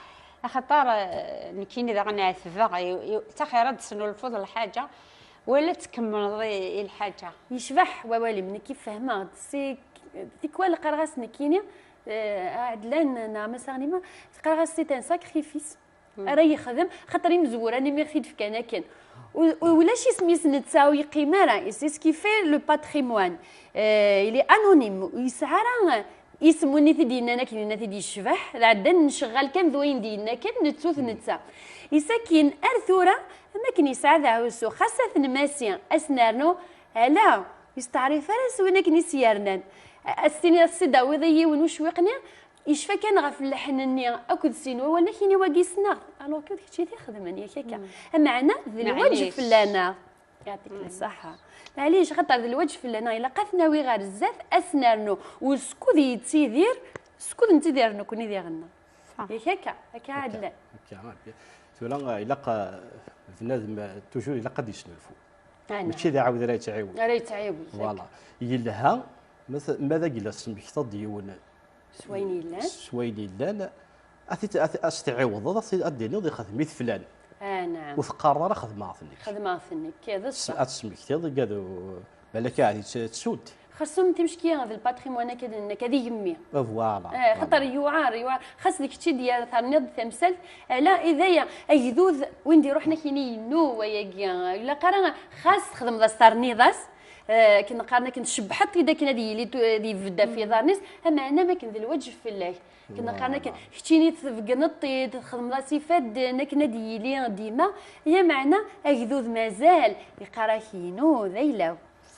axaṭer, eh, nekkini daɣen ɛetbeɣ, i, i, d axir ad tesnulfuḍ lḥaǧa, wala ad tkemmleḍ i, i lḥaǧa. Yecbeḥ wawal-im, nekk i fehmeɣ-d. Si tikwal qqareɣ-as nekkini, eh, Ɛedlan neɣ Massa Ɣnima, qqareɣ-as c'est un sacrifice ara yexdem, xaṭer imezwura-nni mi ɣ-t-id-fkan akken. U, u, ulac isem-is netta ur yeqqim ara, c'est ce qui fait le patrimoine. Eh, il est anonyme, ur yesɛi ara isem win i t-id-yennan akken, yenna-t-id yecbeḥ, d ɛeddan ncɣal kan d wayen d-yenna kan, nettu-t netta. Isakin ar tura, am akken yesɛa Dɛusu, xas ad t-nmasi, ad s-nernu, ala, ur yesteɛrif ara s win akken i s-yernan. A-, ad s-tiniḍ s-d-awiḍ i yiwen ucewwiq-nni, yecfa kan ɣef lleḥn-nni akked sin wawalen, akini wagi ssneɣ-t, alors que d kečč i t-ixedmen, yak akka. Ameɛna d lwaǧeb fell-aneɣ. Yeɛṭik lṣaḥa. Maɛlic, xaṭer d lwaǧ fell-aneɣ, ilaq ad t-nawi ɣer zdat, ad s-nernu. U skud yettidir, skud nettidir nekni diɣenna. Yak akka, akka ɛedlan. Akka, akka. Tura, eh, ilaq, eh, bnadem, eh, toujours ilaq ad yesnulfu. Mačči d aɛawed ara yettɛiwed. Ara yettɛiwed. Voilà. Yelha, ma t-, ma d agla tesmekteḍ-d yiwen s wayen yellan, s wayen yellan, ad t-, ad t-, ad s-tɛiwdeḍ, ad t-, ad d-tiniḍ ixdem-it flan. Ah, naɛam. Ur teqqareḍ ara xedmeɣ-t nekk. Xedmeɣ-t nekk, d ṣṣeḥ. Ad tesmektiḍ, igad u-, balak ahat yettsunt. Xersum timecki d lpatrimwan akka d-nenna akka d igemmi. Voilà. Eh, xaṭer yuɛer, yuɛer. Xas d kečč i d-terniḍ tamsalt, ala, i daya, agdud, win d-iruḥen ad k-yini yennu wayagi. Ilaq ara, xas txedmeḍ-as terniḍ-as, eh, akken qqaren akken tcebbḥeḍ-t-id akken ad yili tu-, ad yebded ɣef yiḍarren-is, ameɛna am akken d lwaǧeb fell-ak. Akken qqaren akken, keččini tbegneḍ-t-id, txedmeḍ-as ifadden, akken ad yili dima, lameɛna agdud mazal yeqqar-ak inu d ayla-w.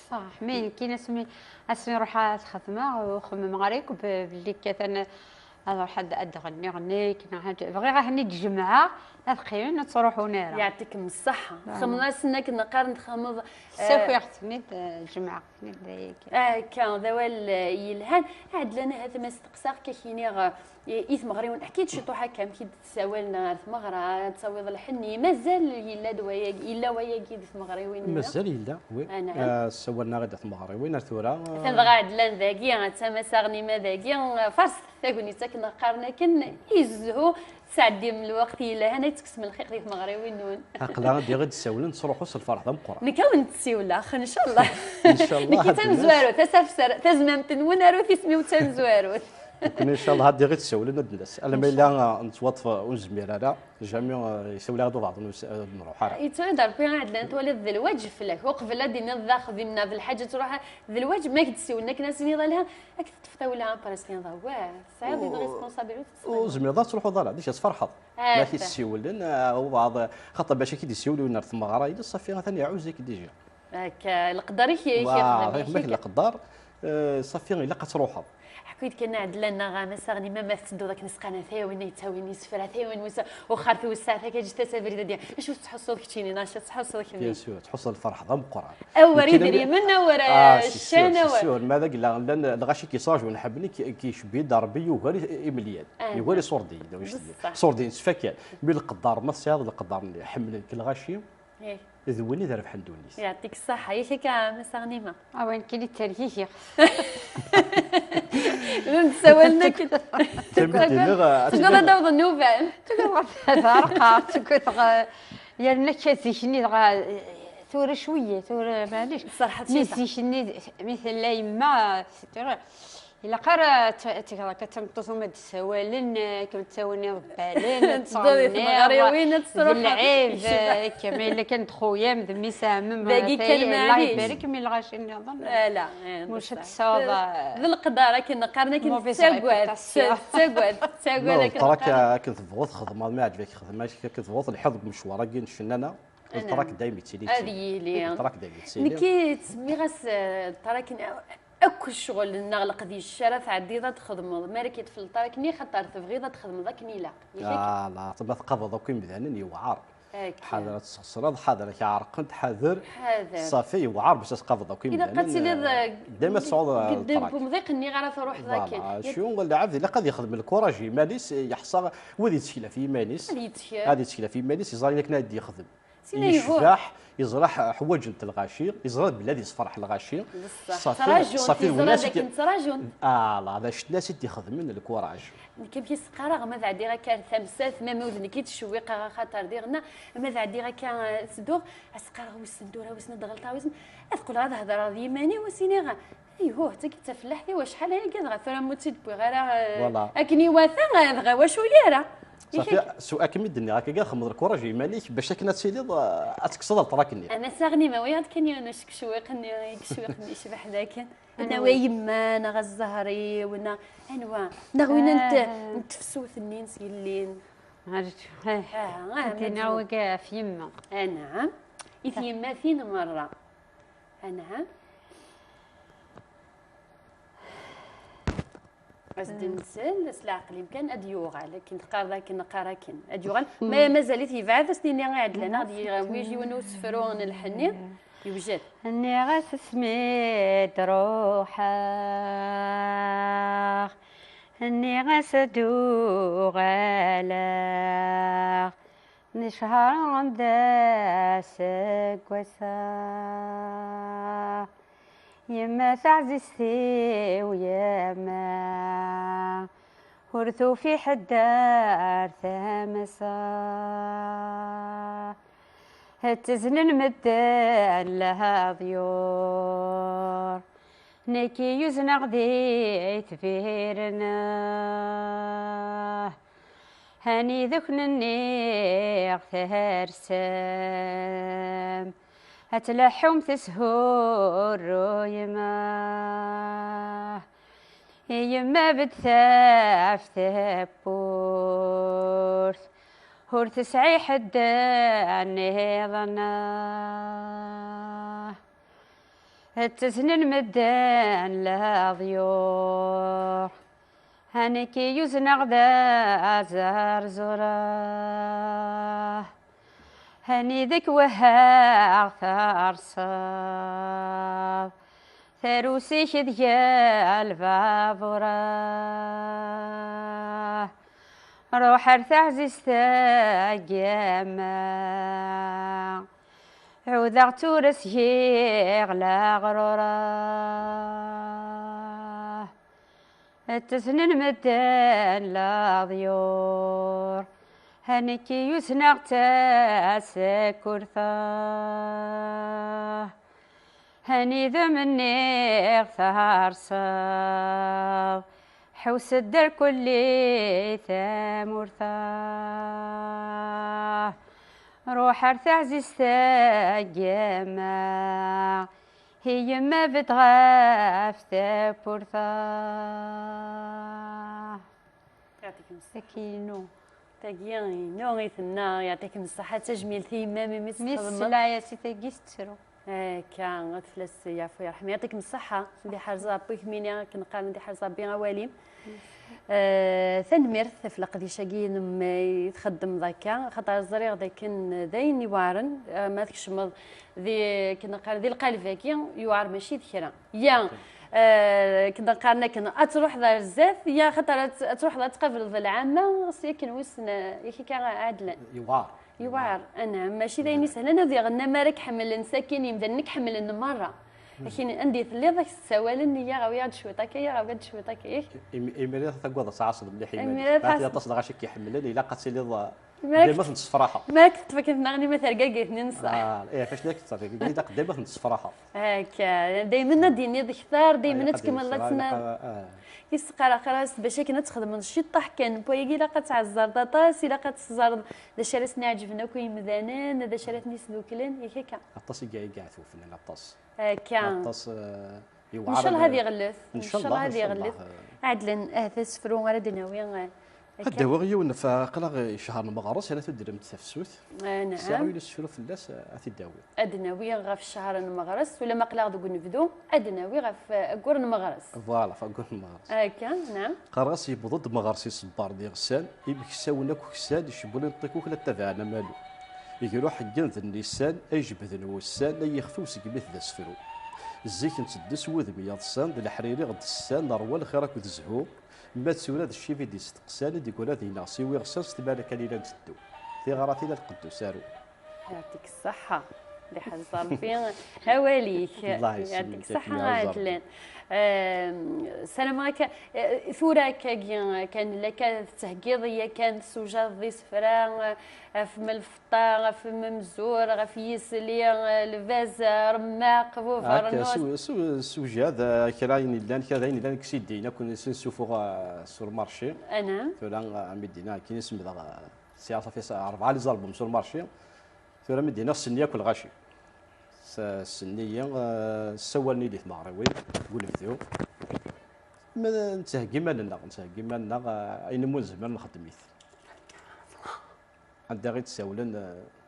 Ṣaḥ, mi nekkini asmi, asmi ruḥeɣ ad xedmeɣ, ur xemmemeɣ ara akk b-, belli kkat ana ad ruḥeɣ ad, ad d-ɣenniɣ nekk, neɣ ḥaǧa. Bɣiɣ ad ten-id-jemɛeɣ, ad qqimen, ur ttruḥun ara. Yeɛṭikem ṣṣeḥḥa. Txedmeḍ-asen akken qqaren txedmeḍ, eh, sakiɣ-ten-id, eh, jemɛeɣ-ten-id, d ayagi. Akka, d awal, eh, yelhan. Ɛedlan, ahat ma steqsaɣ-k, ad k-iniɣ, eh, i, i tmeɣriwin, ḥki-d ciṭuḥ akka, amek i d-ssawalen ɣer tmeɣra, ad tawiḍ lḥenni. Mazal yella-d wayagi, yella wayagi di tmeɣriwin-nneɣ? Mazal yella, oui. Ah, naɛam. Ah, ssawalen-aɣ-d tmeɣriwin ar tura. Atan dɣa ɛedlan dagi, atta ma saɣen ima dagi, farset tagnit akken qqaren akken, izhu, tesɛeddim lweqt yelhan, ad tekksem lxiq di tmeɣriwin-nwen. Aql-aɣ ad d-iɣ id-ssawlen, ttruḥu s lferḥ d ameqqran. Nekk ad wen-d-ssiwleɣ, ncallah. Ncallah. Nekk d tamezwarut, asafser, tazmamt-nwen, arut isem-iw d tamezwarut. Nekkni, ncallah, ad d-iɣ id-ssawlen ad d-nas. Alamma yella, ah, nettwaṭṭef, ur nezmir ara, jamais, ah, yessawel-aɣ-d ubaɛḍ, ur s-, ur nruḥ ara. Yettwali-d Rebbi, ɛedlan, twaliḍ d lwaǧeb fell-ak. Uqbel ad d-tiniḍ d axdim neɣ d lḥaǧa ad truḥ, d lwaǧeb, ma k-d-ssiwlen akken ad s-tiniḍ alha, ad k-teṭṭef tawla, après ad s-tiniḍ awah, tesɛiḍ une responsabilité. Ur tezmireḍ ad truḥeḍ ara, d acu ad tferḥeḍ. Ma k-id-ssiwlen, ah, ubaɛḍ, xaṭer bac ad k-id-issiwel win ar tmeɣra, yella ṣafi, atan iɛuzz-ik déjà. Akka, leqder-ik, i k-ixdem, ma k-, leqder, eh, ṣafi, ilaq ad truḥeḍ. Ḥku-yi-d kan, ɛedlan neɣ ma saɣen ima ma tettedduḍ akken s-qqaren, ata win yettawin isefra, ata win wis-, wexxer tewseɛ, taǧǧet-as abrid ad d-yaɣ. Acu tettḥussuḍ keččini, neɣ acu tettḥussuḍ kemmi? Bien sûr, tettḥussuḍ lferḥ d ameqqran. Awer idrimen, awer, ah, eh, c'est sûr, ccan, c'est sûr. Ma d agla, llan lɣaci k-yettraǧun, ḥebben k-, k-icebbi-d Rebbi yugar i-, imelyan. Ah, yugar iṣurdiyen, d acu d-, iṣurdiyen ttfakan. Mi leqder, ma tesɛiḍ leqder-nni, ḥemmlen-k lɣaci, d win i d rrbeḥ n ddunit. Yeɛṭik ṣṣaḥa. Yak akka, a Massa Ɣnima? Awen kan i ttergigiɣ. Ur d-ssawalen akken. Tugad ad d-awḍen nnuban. Tugad ad ɛerqeɣ, tugad, yerna akka zik-nni dɣa, tura cwiya, tura maɛlic. Mi zik-nni, mi tella yemma, tura, ilaq ara t-, tegreḍ akka d tameṭṭut umi d-ssawalen, eh, kem ttawin iḍebbalen, tedduḍ i tmeɣriwin, ad d truḥeḍ. D lɛib, eh, akka ma yella kan d xuyam, d mmi-s, ɛemmi-m, dagi kan, Allah ibarek, mi lɣaci nniḍen. Ala, eh, muc ad tesɛuḍ, eh, d leqder akken qqaren, akken tettagad, tettagad, tettagad akken qqaren. Akken tebɣuḍ txedmeḍ, ma ɛǧeb-ak xdem, akken tebɣuḍ telḥiḍ deg umecwar-agi n ccnana. Lṭrak dayem yettili. Ad yili. Lṭrak dayem yettili. Nekki ttsemmiɣ-as, eh, lṭrak-nni, akk ccɣel-nneɣ, leqdic ara tɛeddiḍ ad txedmeḍ, mi ara k-yeṭṭef lṭrak-nni, xaṭer tebɣiḍ ad txedmeḍ akken ilaq. Yak akka? Ah, la, ma tqabeḍ akk imdanen, yewɛer. Ḥader ad tesxeṣreḍ, ḥader ad k-ɛerqent, ḥader. Ṣafi, yewɛer bac ad tqabeḍ akk imdanen. Ilaq ad tiliḍ, eh, dayem ad tesɛuḍ, eh, lṭrak. Deg umḍiq-nni ara truḥeḍ akken. Voilà, acu, lɛebd ilaq ad yexdem lkuraj i yiman-is, yeḥṣa wid yettkel ɣef yiman-is. Ad yettkel. Ad yettkel ɣef yiman-is, yeẓra ayen akken ad d-yexdem. Yecbeḥ, yeẓra ḥa-, ḥwaǧent lɣaci, yeẓra belli ad yesferḥ lɣaci. Ṣafi, ṣafi, yeẓra d akken ttraǧun. Ah, la, d acu-nni i d-ixedmen lkuraj. Nekk amek i s-qqareɣ, ma d ɛeddiɣ akka ar tamsalt, ma, ma d nekk i ttcewwiqeɣ axaṭer diɣenna, ma d ɛeddiɣ akka, eh, tedduɣ, ad s-qqareɣ wissen tura, wissen ad d-ɣelṭeɣ, wissen, ad qqleɣ ad hedreɣ d yiman-iw, ad s-iniɣ, Ayhuh, tagi d tafellaḥt-iw, acḥal ayagi dɣa tura ma ur tt-id-wwiɣ ara, eh, akken iwata, eh, dɣa wacu yara. Ṣafi, s-, akken mi d-nniɣ, akka, xedmeḍ lkuraj i yiman-ik bac akken ad tiliḍ, eh, ad tekkseḍ lṭrak-nni. Ama saɣni ma wiyaḍ kan yiwen ucekcwiq-nni, i yecwiqen yecbeḥ dakken. Anwa? Nawa yemma, neɣ a zzher-iw, neɣ anwa? Neɣ win n t-, n tefsut-nni n s-yellin. Aha, aha, ma d-, wagi ɣef yemma. Anɛam. I tyemmatin merra. Anɛam. As-d-nsel s leɛqel-im kan, ad yuɣal. Akken teqqareḍ akken, neqqar akken. Ad yuɣal. Ma mazal-it yebɛed, as-nini i Ɛedlan, ad d-yawi yiwen usefru n lḥenni. Yewjed. Nniɣ-as asmi d-ruḥeɣ, nniɣ-as ad d-uɣaleɣ, necehṛen d aseggas-a. Yemma taɛzizt-iw, yemma, ur tufi ḥedd ar tama-s. Tteznen medden leḍyur, nekki yuzneɣ di tbiren. Hani d kenniɣ tersem, ad tleḥḥum teshurruyem. I yemma bed taf tewwurt, ur tesɛi ḥedd nniḍen. Tteznen medden leḍyur, a nekki yuzneɣ d azerzur. Hani deg wehhaɣ terseḍ, tarus-ik deg lbabur. Ruḥ ar taɛzizt a yemma, ɛudeɣ tura sgiɣ leɣrur. Tteznen medden leḍyur, a nekki yuzneɣ tasekkurt. Hani d am-nniɣ terseḍ, ḥewsed ar kulli tamurt. Ruḥ ar taɛzizt a yemma, i yemma bed ɣef tewwurt. Yɛṭik-im ṣṣeḥḥa. Tagi inu. Tagi inu i tenna, yɛṭik-im ṣṣeḥḥa, d tajmilt i yemma-m imi mi txedmeḍ. Sla-yas i tagi tettru. Akka, ad fell-as yeɛfu yerḥem. Yɛṭik-im ṣṣeḥḥa, ad iḥrez Ṛebbi kemmini akken qqaren, ad iḥrez Ṛebbi awal-im. Eh, tanemmirt ɣef leqdic-agi-inem i txeddmeḍ akka, xaṭer ẓriɣ d akken d ayen iweɛren, eh, ma tkecmeḍ di, akken qqaren, di lqaleb-agi, yewɛer mačči d kra. Ya, eh, akken qqaren akken, ad truḥeḍ ar zdat, ya xaṭer ad, ad truḥeḍ ad tqableḍ lɛamma, s yakken wissen, eh, yak akka Ɛedlan. Yewɛer. Yewɛer, anɛam, mačči d ayen isehlen ad iɣen amar ad k-ḥemmlen sakin yimdanen i k-ḥemmlen merra. Akin anda i telliḍ ad k-ssawalen, iyyaɣ awi-aɣ-d cwiṭ akka, iyyaɣ awi-aɣ-d cwiṭ akka, yak? Im-, imir ad tagadeḍ ad tɛasseḍ mliḥ iman-ik. Imir ad tɛasseḍ. Aṭas n lɣaci i k-iḥemmlen, ilaq ad tiliḍ, eh, dima ad ten-tessefraḥeḍ. Mi ara k-teṭṭef akken tennaɣni ma terga deg-ten-nneṣṣaḥ. Ah, eh, fac-nni ad k-teṭṭef, ilaq dima ad ten-tessefraḥeḍ. Akka, daymen ad d-tiniḍ kter, daymen ad tkemmleḍ ad tnaɣ. Yesqaraqras bac akken ad txedmeḍ ciṭṭaḥ kan, n wayagi ilaq ad tɛezzreḍ aṭas, ilaq ad teẓẓreḍ d acu ara sen-iɛeǧben akk i yimdanen, d acu ara ten-isduklen, yak akka. Aṭas i yeɛtufen, aṭas. Akka. Aṭas, eh, yewɛer. Ncallah ad iɣellet. Ncallah, ncallah ad iɣellet. Ɛedlen, ahat asefru ara d-nawi, eh, akka. Ad d-awiɣ yiwen ɣef, aql-aɣ i ccher n meɣres, ara tudremt tafsut. Eh, nɛam. Sɛiɣ yiwen usefru fell-as, eh, ad t-id-awiɣ. Ad d-nawi ɣef ccher n meɣres, ulamma aql-aɣ deg unebdu, ad d-nawi ɣef, eh, aggur n meɣres. Voilà, ɣef aggur n meɣres. Akka, nɛam. Qqareɣ-as yewweḍ-d meɣres iṣebber d iɣsan, imeksawen akk ksan, icewwel ineṭṭi-k ukla ttabaɛen amalu. Igruḥ n yigenni d nnisan, ay jebden wussan, ay yexf usegmi d asefru. Zik nteddu s wudem yeḍsan, d leḥrir i ɣ-d-ssan, nerwa lxir akked zzhu. Ma d tura d ccib i d-isteqsan, i d-yeggran dinna s iwiɣsan, s tmara kan i la nteddu. Tiɣratin a lqedd usaru. Yɛṭik ṣṣeḥḥa. Ad iḥrez Ṛebbi awal-ik. Allah yesselmek. Yɛṭik ṣṣeḥḥa, Ɛedlan. Ehm, ssarameɣ akka, eh, tura akkagi kan laka tettheggiḍ yakan, tessewjadeḍ isefra, eh, ɣef Melfeṭṭa, ɣef Memzur, ɣef Yisli, eh, Lbaz, eh, Remmaq, Bubernus. Akka, sew-, sew-, sewjad, eh, kra ayen illan, kra d ayen illan deg sidin, akk nsufuɣ, eh, sur marché. Anɛam. Tura, eh, mi d-yenna, akken i semdeɣ, eh, sɛiɣ safi s-, rebɛa les albums sur marché. Tura mi d-yenna, senni akk lɣaci. S-, senni-yi, eh, ssawalen-iyi di tmeɣriwin, deg unebdu. Ma nettheggi iman-nneɣ, nettheggi iman-nneɣ, eh, ayen umi nezmer nxeddem-it. Anda i d-ssawlen, eh,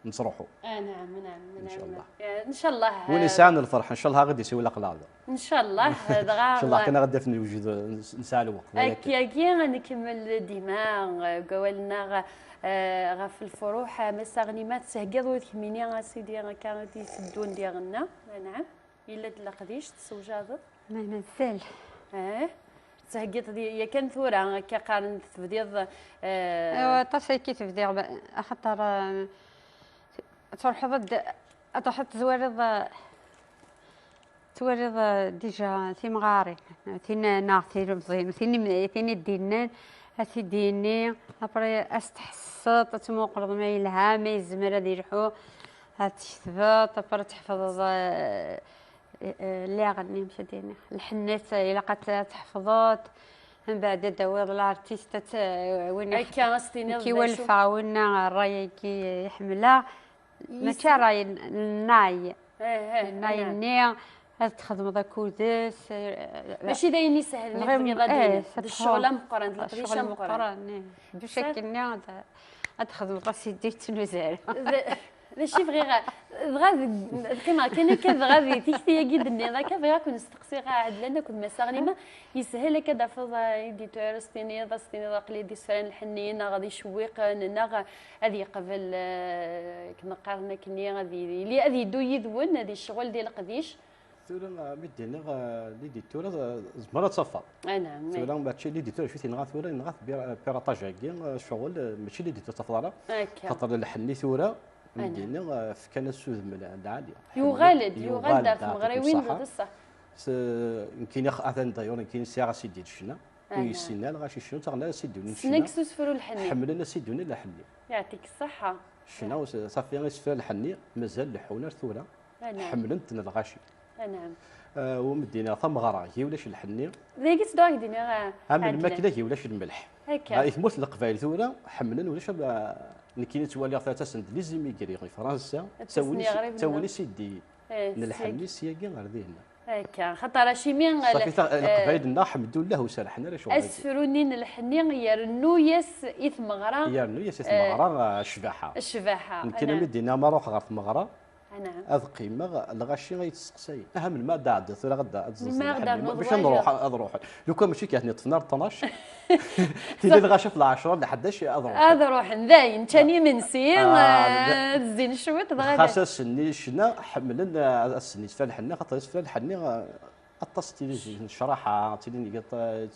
nettruḥu. Ah, naɛam, naɛam, naɛam. Ncallah. Eh, ncallah. Win yesɛan lferḥ, ncallah ɣad yesɛu leqlaḍ. Ncallah, dɣa. Ncallah kan ɣad d-afen lewjed, nesɛa lweqt. Akkagi, ad nkemmel dima, eh, deg wawal-nneɣ, eh, ɣef lfuruḥ, eh, Massa Ɣnima, tettheggiḍ ula d kemmini, a sidi, akka i d-iteddun diɣenna. Ah, naɛam. Yella-d leqdic, tessewjadeḍ? Ma mazal. Eh? Tettheggiḍ di- yakan tura, akka qqaren tebdiḍ, eh, Awa, aṭas akka tebdiɣ, ba- axaṭer, eh, truḥeḍ ad, ad truḥeḍ twaliḍ, eh, twaliḍ, eh, déjà timɣarin, tin neɣ tilemẓin, tin im- tin i d-yennan, ad t-id-yini, après ad s-tḥesseḍ, ad tmuqleḍ ma yelha, ma yezmer ad yelḥu, ad t-tketbeḍ, après ad tḥefḍeḍ, eh, eh, liɣ-nni, amek ad d-iniɣ, lḥennet, ilaq ad t- ad tḥefḍeḍ, mbeɛd ad d-tawiḍ l'artiste, ad t- win iḥ- Akka, ad s-tiniḍ d acu? Kiwalfeɣ winna ṛṛay-agi iḥemmleɣ, mačči ṛṛay, nnay. Eh, eh, Nnay-nni ad txedmeḍ akud-s, eh, Mačči d ayen isehlen i Dɣa, tebɣiḍ ad eh, d-tiniḍ. ça D dépend. ccɣel ameqqran, d leqdic ccɣel ameqqran. Meqqran, eh. D ucakken-nni ad, ad txedmeḍ asidi yettnuzal. D d acu i bɣiɣ, dɣa d- qqimeɣ kan akka, dɣa di tikti-agi d-tenniḍ akka, bɣiɣ ad ken-steqsiɣ, a Ɛedlan akked Massa Ɣnima, yeshel akka ad d-tafeḍ, eh, éditeur, s-tiniḍ, as-tiniḍ aql-i d isefra n lḥenni, neɣ ad icewwiqen, neɣ ad yeqbel, eh, akken qqaren akkenni, ad yili, ad yeddu yid-wen, ad icɣel di leqdic? Tura, ah, mi d-iniɣ, ah, l'éditeur, ah, tzemreḍ ad tafeḍ. Ah, naɛam. Tura mačči l'éditeur, acu t-yenɣa tura, yenɣa-t pir- piratage-agi, ah, ccɣel, ah, mačči l'éditeur tafeḍ ara. Akka. Xaṭer lḥenni tura, mi Ana. d-iniɣ, ah, fkan-as udem n lɛali. Yuɣal-d, yuɣal-d ar Yuɣal-d, tmeɣriwin, yeɛṭik-ik ṣṣeḥḥa. D ṣṣeḥ. S- Nekkini x- atan d'ailleurs, nekkini sɛiɣ asidi n ccna. Ana. Ur yessin ara lɣaci ccna, ur ttaɣen ara asidi n Ssnen-k s usefru n lḥenni. Ḥemmlen asidi n lḥenni. Yeɛṭik ṣṣeḥḥa. Ccna, u s- safi isefra n lḥenni, mazal leḥḥun ar tura. Ḥemmlen-ten lɣaci. Anɛam. Ah, u mi d-iniɣ tameɣra, gi ulac lḥenni. Dagi ttedduɣ ak-d-iniɣ, ah, Am Ɛedlan. lmakla, gi ulac lmelḥ. Akka. Ah, i tmurt n Leqbayel tura, ḥemmlen ulac am, ah, nekkini ttwaliɣ ttasen-d les immigrés i Fransa, Ad ttasen ttawin iɣriben. Ttawin isidi Eh, n s- lḥenni syagi ar dihin. Akka, xaṭer acimi, Safi, ta- eh, Leqbayel-nneɣ ḥemdullah ur serrḥen ara ccɣel-agi. Asefru-nni n lḥenni yernu-yas i tmeɣra. Yernu-yas i Eh, tmeɣra, ah, ccbaḥa. Ccbaḥa. Nekkini Anɛam. Mi d-iniɣ ma ruḥeɣ ɣer tmeɣra, Anɛam. ad qqimeɣ, lɣaci ay tt-steqsayen. Aha, melmi ad d-tɛeddiḍ tura, ad d- ad teẓẓeẓ Melmi ad lḥenni? d-ternuḍ Bac wayeḍ? ad nruḥ, ad ruḥen. Lukan mačči kan ṭṭfen ar ṭnac, tili lɣaci ɣef lɛecṛa, lḥdac, ad ruḥen. Ad ruḥen, dayen, ččan imensi, Ah, eh, zzin cwiṭ, dɣa Xas ass-nni ccna, ḥemmlen, ah, ass-nni isefra lḥenni, xaṭer isefra lḥenni, ah, aṭas tili zi-, ccraḥa, tili nga-,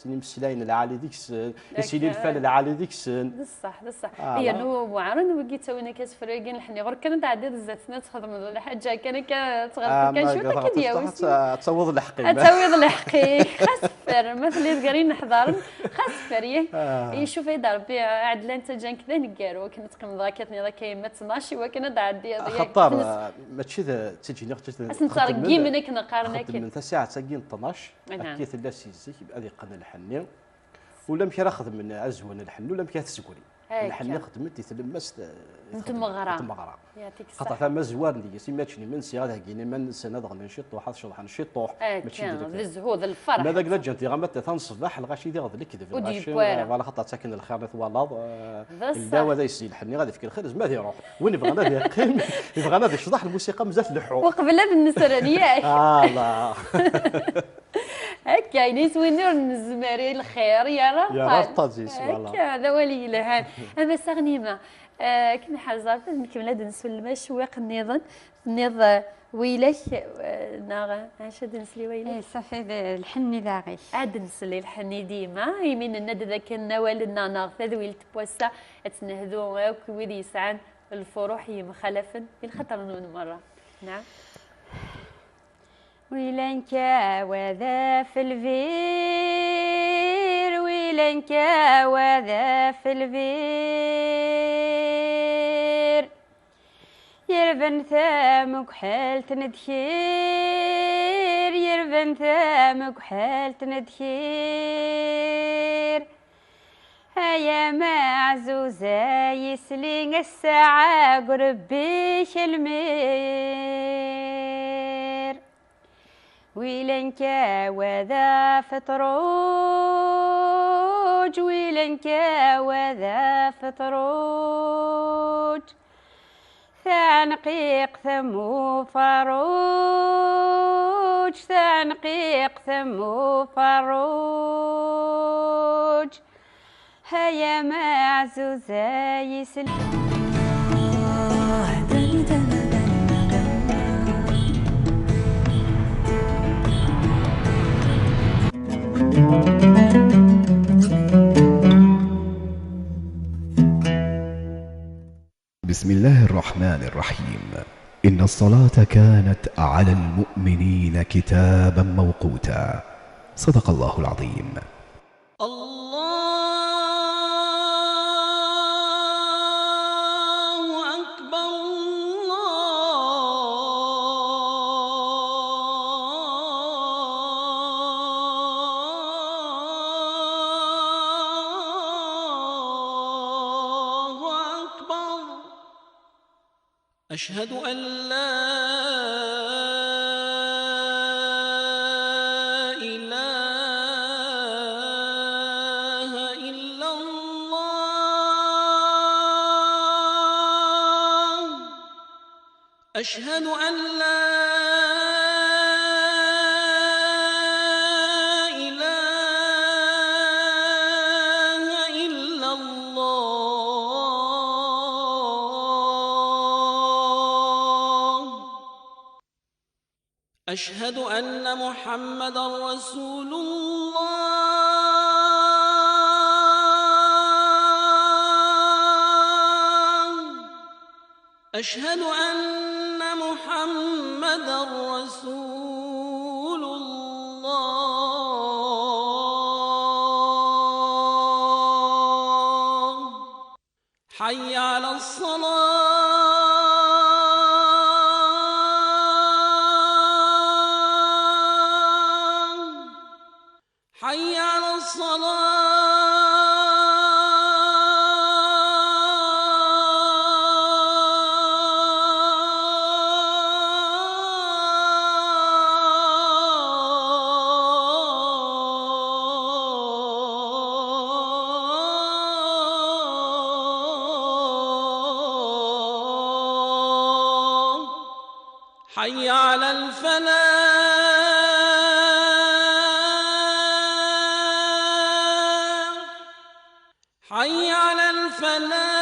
tili imeslayen lɛali deg-sen, isili Akka. Lfal lɛali deg-sen. D ṣṣeḥ, d ṣṣeḥ. Ah, Yernu weɛren wigi ttawin akka asefru-agi n lḥenni. Ɣur-k kan ad tɛeddiḍ zdat-sen ad txedmeḍ lḥaǧa kan akka, ad tɣelqeḍ Ah, kan ma cwiṭ, ad tɣelqeḍ k-id-yawi ṣṣeḥ, sin. ad tawiḍ lḥeqq-im. Ad tawiḍ lḥeqq-ik. Xas ffer, ma telliḍ gar yineḥḍaren, xas ffer, yah. Ah. Icuf-it Rebbi, Ɛedlan, ttaǧǧan-k d aneggaru, akken ad teqqimeḍ akka, tenniḍ akka yemma tnac, i wakken ad tɛeddiḍ, yak. Xaṭer, ah, mačči d, d tiǧni, mačči d, Ad sen-tergim akken qqaren akken. Xedmen tasaɛet-agi n ṭnac, Aha. Akka tella si zik, ad iqqen lḥenni. Ulamek ara xedmen azwel n lḥenni, ulamek ara tesgri. Akka. Lḥenni xedmen di tlemmast, eh, N xedmen tmeɣra. n tmeɣra. Yeɛṭik Xaṭer ṣṣeḥ. Tamazwar deg-s, imačči imensi ad heggin iman-nsen, ad ɣnin ciṭuḥ, ad ceḍḥen ciṭuḥ. Mačči d Akka, lefra. d zzhu, d lferḥ. Ma d aglaǧ n tiɣammat, taneṣbaḥ, lɣaci di ɣed lekdeb, Ur lɣaci, d-yewwi ara. Eh, wala xaṭer ttaken lxir i twalaḍ, eh, D ṣṣeḥ. ldaw ad as-yelḥenni, ad ifk lxir, zma ad iruḥ. Win ibɣan ad yeqqim, ibɣan ad yecḍeḥ, lmusiqa mazal tleḥḥu. Uqbel ad nnesren, yak. Ah, la. Akka, ini s win ur nezmer i lxir, yerra Yerra ṭṭal. ṭṭal-is, voilà. Akka, d awal yelhan. A Massa Ɣnima, eh, akken ḥerzeɣ, ad nkemmel ad nsulem acwiq nniḍen. Tenniḍ, eh, wiylak, eh, neɣ acu ad nsel i wiylak? Eh, safi d lḥenni daɣi. Ad nsel i lḥenni dima, imi nenna-d dakken awal-nneɣ neɣ tadwilt n wass-a ad tt-nehdu akk wid yesɛan lfuruḥ yemxalafen i lxaṭer-nwen merra. Naɛam. Wilanka wada felbir, wilanka wada felbir. Yerben tamukḥelt n dkir, yerben tamukḥelt n dkir. Ay amaɛzuz ay isli, ssaɛa deg Rebbi-k lmir. Wilanka wada feṭruǧ, wilanka wada feṭruǧ. Tanqiqt am ufarruǧ, tanqiqt am ufarruǧ. Ay ameɛzuz ay isel. بسم الله الرحمن الرحيم. إن الصلاة كانت على المؤمنين كتابا موقوتا. صدق الله العظيم. الله أكبر، الله أكبر. أشهد أن لا إله إلا الله. أشهد أن لا إله إلا الله. أشهد أن محمدا رسول الله. أشهد أن محمدا رسول الله. حي على الصلاة. حي على الصلاة. حي على الفلاح. حي على الفلاح.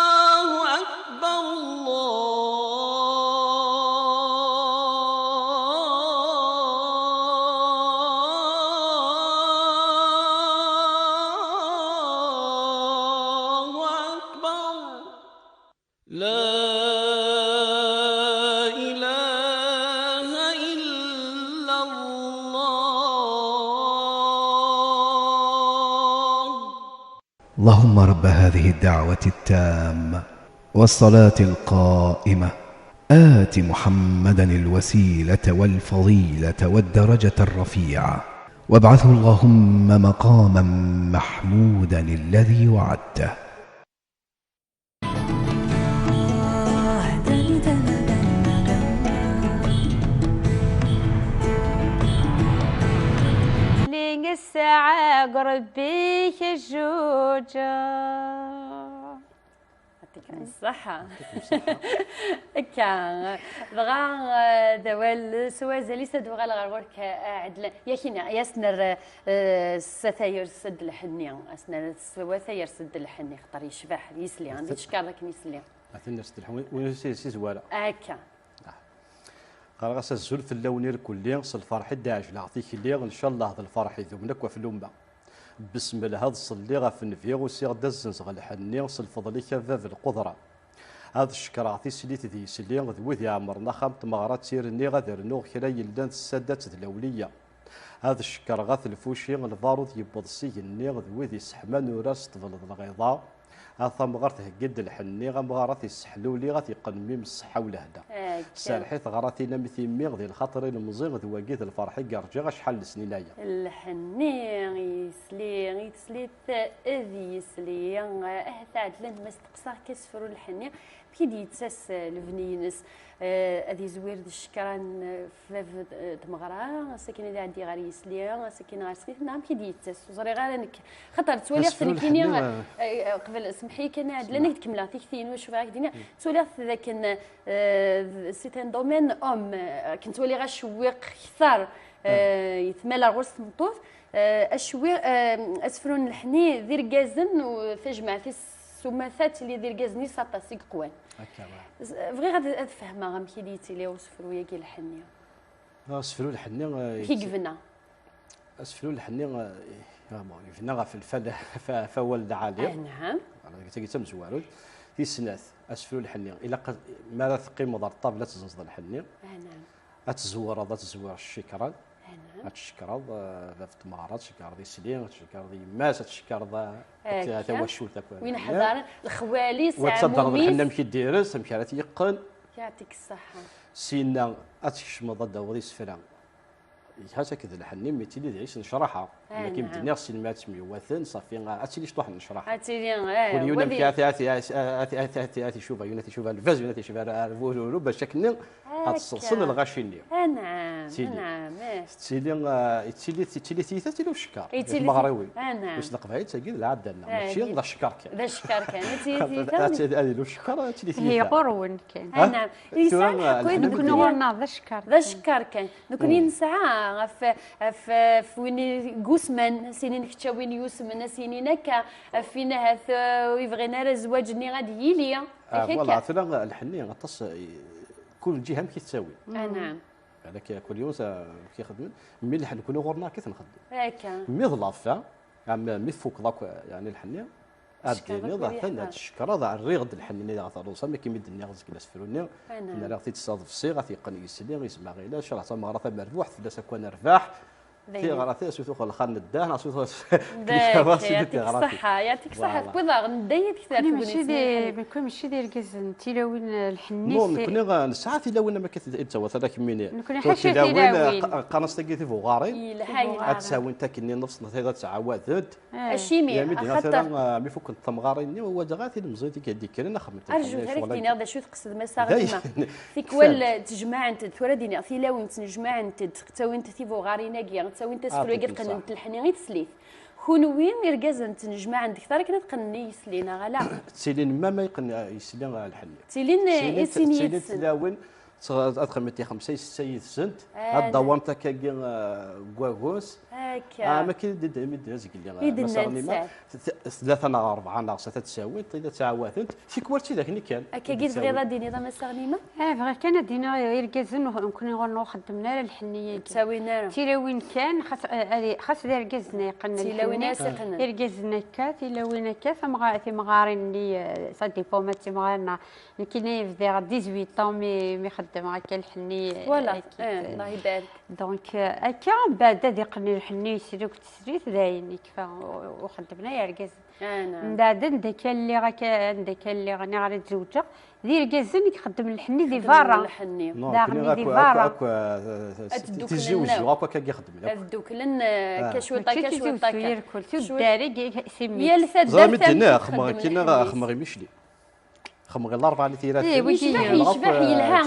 الله أكبر، الله أكبر. لا إله إلا الله. اللهم رب هذه الدعوة التامة والصلاة القائمة، آت محمدا الوسيلة والفضيلة والدرجة الرفيعة، وابعثه اللهم مقاما محمودا الذي وعدته. Li yesɛa deg Rebbi-k jjuǧ. Yɛṭikem ṣṣeḥḥa. Akka, dɣa, eh, d awal s wazal-is ad uɣaleɣ ɣer ɣur-k, eh, Ɛedlan. Yak ini, ay as-nerr, eh, s atayers d lḥenni, as-nerr s watayers d lḥenni, xaṭer yecbeḥ yisli, anda tcekkareḍ akken yisli. Atan nerr s lḥenni, win s-, s-, s-, zwara. Akka. Ah. Qqareɣ-as azul fell-awen irkelli, s lferḥ i d-ɛejleɣ tikli, ncallah d lferḥ idumen akk ɣef lumma. Besmellah ad ṣelliɣ ɣef nnbi, usiɣ-d ad zzenzeɣ lḥenni, s lfeḍl-ik a bab lqudra. Ad cekkreɣ tislit d yisli, d wid iɛemmren axxam n tmeɣra d tirni, ad rnuɣ kra yellan s ssadat d lawliya. Ad cekkreɣ at lfuci, lbaṛud yewweḍ s igenni, d wid isseḥman urar s tbelḍ lɣiḍa. A tamɣart heggi-d lḥenni, amɣar ad t-isseḥluli, ad t-iqqen mmi-m ṣṣeḥḥa u lehna. Serreḥ i teɣratin am timmi, di lxaṭer ilemẓi, d wagi d lferḥ i yerǧiɣ acḥal n lesnin aya. Lḥenni, yesli, i teslit d yesli. Ahat ɛedlen ma steqsaɣ-k asefru n lḥenni, amek i d-yettas, eh, lebni-ines? Eh, ad yezwir d ccekran, eh, f bab, eh, tmeɣra, asakken ad iɛeddi ɣer yesli, asakken ɣer teslit, neɣ amek i d-yettas? Ur ẓriɣ ara nekk. Xaṭer ttwaliɣ-t nekkini, eh, eh, qbel, semmeḥ-iyi kan, ɛedlen, ad k-d-kemmleɣ tikti-inu, acu bɣiɣ ad k-d-iniɣ. Ttwaliɣ-t dakken, eh, c'est un domaine homme, eh, akken ttwaliɣ acewwiq kter, eh, yetmal ar ɣur-s tmeṭṭut, eh, acewwiq, eh, asefru n lḥenni d irgazen, u tajmaɛt-is s umata ad tili d irgazen-is aṭas i yeqwan. Akka, bɣiɣ ad, ad fehmeɣ amek i d-yettili usefru-agi lḥenni. Asefru lḥenni, eh, amek i yebna? Asefru lḥenni, eh, ah, bon, yebna ɣef lfal, ɣef, ɣef wawal n lɛali. Ah, nɛam. Voilà, tagi d tamezwarut. Tis snat, asefru lḥenni, ilaq ad, mi ara teqqimeḍ ar ṭṭabla ad tezzenzeḍ lḥenni. Ah, nɛam. Ad tezwreḍ, ad tezwireḍ ccekran. Ah, nɛam. Ad tcekkreḍ, eh, bab tmeɣra, ad tcekkreḍ isli, ad tcekkreḍ yemma-s, ad tcekkreḍ, eh, akka, tawacult akk. Win ḥedaren, lexwal-is, ɛmum-is. Wa ad taddreḍ lḥenni amek i d-ires, amek ara t-yeqqen. Yeɛṭik ṣṣeḥḥa. Syenna ad tkecmeḍ ad d-taweḍ isefra. Ɣas akked lḥenni, mi ttili deg-s nnecraḥa. Ah, akken d-nniɣ, sin mi ad ttemyewwaten, ṣafi, ad tili cṭuḥ n nnecraḥa. Ad tili, eh, kul yiwen amek ad, ad, ad, ad, ad, ad icuba, yiwen ad icuba lbaz, yiwen ad icuba ar bururu, bac akken ad tseḍsem lɣaci-nni. Anɛam, anɛam, eh. Tettili, eh, tettili, tettili tiyita, tettili ucekkar. Yettili timeɣriwin. Anɛam. Wis leqbayel, tagi d lɛadda-nneɣ, mačči d acekkar kan. D acekkar kan, ad tili tiyita. Ad, ad, ad yili ucekkar, ad tili tiyita. Hi ɣur-wen kan. Anɛam. Tura, yesɛa lḥeqq, eh, nekkni ɣur-neɣ d acekkar kan. D acekkar kan. Nekkni nesɛa ɣef, ɣef, ɣef win i yusmen, ad s-inin kečč a win yusmen, ad s-inin akka, ɣef win ahat, eh, ur yebɣin ara zzwaǧ-nni ad yili. Ah, voilà, tura lḥenni aṭas, eh, kul lǧiha amek i tettawi. Anɛam. Balak kul yiwen s-, amek i xedmen. Mi lḥenni nekkni ɣur-neɣ akka i t-nxeddem. Akka. Mi d la fin, mi tfukeḍ akk, yeɛni lḥenni, ad d-tiniḍ, atan ad tcekkreḍ, rriɣ-d lḥenni-nni ɣer terruẓa, mi akken mi d-nniɣ zgel asefru-nni, nniɣ-t-id s aḍebsi, ad t-yeqqen yisli, ismaɣila, ccṛeɛ tameɣra tamerbuḥt, fell-as akk ad nerbeḥ. Tiɣratin, ad sutux lxal n ddaw, ad sutux. D'accord, yeɛṭik ṣṣeḥḥa, yeɛṭik ṣṣeḥḥa. Tewwiḍ-aɣ-d aya deg tegnit. Nekkni mačči d irgazen n tilawin, lḥenni. Non, nekkni nesɛa tilawin am akka i d-tawat ara kemmini. Nekkni ḥaca tilawin, tilawin. Qqaren-as tagi tibuɣarin. Yelha, yelha. Ad ttawint akken-nni nnefs n tiḍ ad ttɛawadent. Acimi? Yerna axaṭer tura, mi fukkent temɣarin-nni, ur walaɣ ara tilemẓit i d-yekkren, ad xedment lḥenni. Arju, ad ak-d-iniɣ d acu tqesdem, a Saɣ Rima. Tikwal ttejmaɛent-d, tura ad d-iniɣ, tilawin ttnejmaɛent-d, ttawint tibuɣarin-agi, ttawint asefru-agi, qqnent lḥenni i teslit. Kunwi, irgazen ttnejmaɛen-d kter akken ad qqnen i yisli, neɣ ala? Ttilin ma, ma yeqqen yisli lḥenni. Ttilin i sin yid-sen. Tilawin, ad xedment i xemsa, i setta yid-sent, ad d-awint akkagi, eh, deg wagus. Akka. Ah, ma akka i d-, mi d-, azgel, eh, i d-nnan ssaɛa. Tlata neɣ rebɛa neɣ snat ad d-awint, ad ttɛawadent. Tikwal d tidak-nni kan. Akkagi tebɣiḍ ad d-tiniḍ a Massa Ɣnima? Eh, bɣiɣ kan ad d-iniɣ irgazen, nekkni ur xeddmen ara lḥenni-agi. Ur ttawin ara. Tilawin kan, xas, eh, ad i-, xas d irgazen ay yeqqnen lḥenni. Tilawin ara s-iqqnen. Irgazen akka, tilawin akka, tamɣa-, timɣarin-nni, eh, ça dépend ma d timɣarin neɣ Nekkini bdiɣ dix-huit ans mi, mi xeddmeɣ akka lḥenni. Voilà, eh, Allah ibarek. Donc, eh, akka, mbeɛd ad iqqen lḥenni yesruk tesrit, d ayen ikfa, ur, ur xeddmen ara yergazen. Ah, naam. Mbeɛd anda akka lliɣ, akka, anda akka lliɣ, niɣ ara zewǧeɣ, d irgazen i ixeddmen lḥenni di berra. Lḥenni. Daɣen di berra. Akk, akk, eh, tizi uzzu, akk akka i xeddmen, akk. Ad dduklen, eh, akka cwiṭ, akka cwiṭ, akka. Mačči tizi uzzu, irkul, tuddar i, simmi. Yal taddart amek i txeddem lḥenni-s. Xemmeɣ i Micli. Xemmeɣ i Larebɛa n At Yiraten. Yecbeḥ, yecbeḥ, yelha.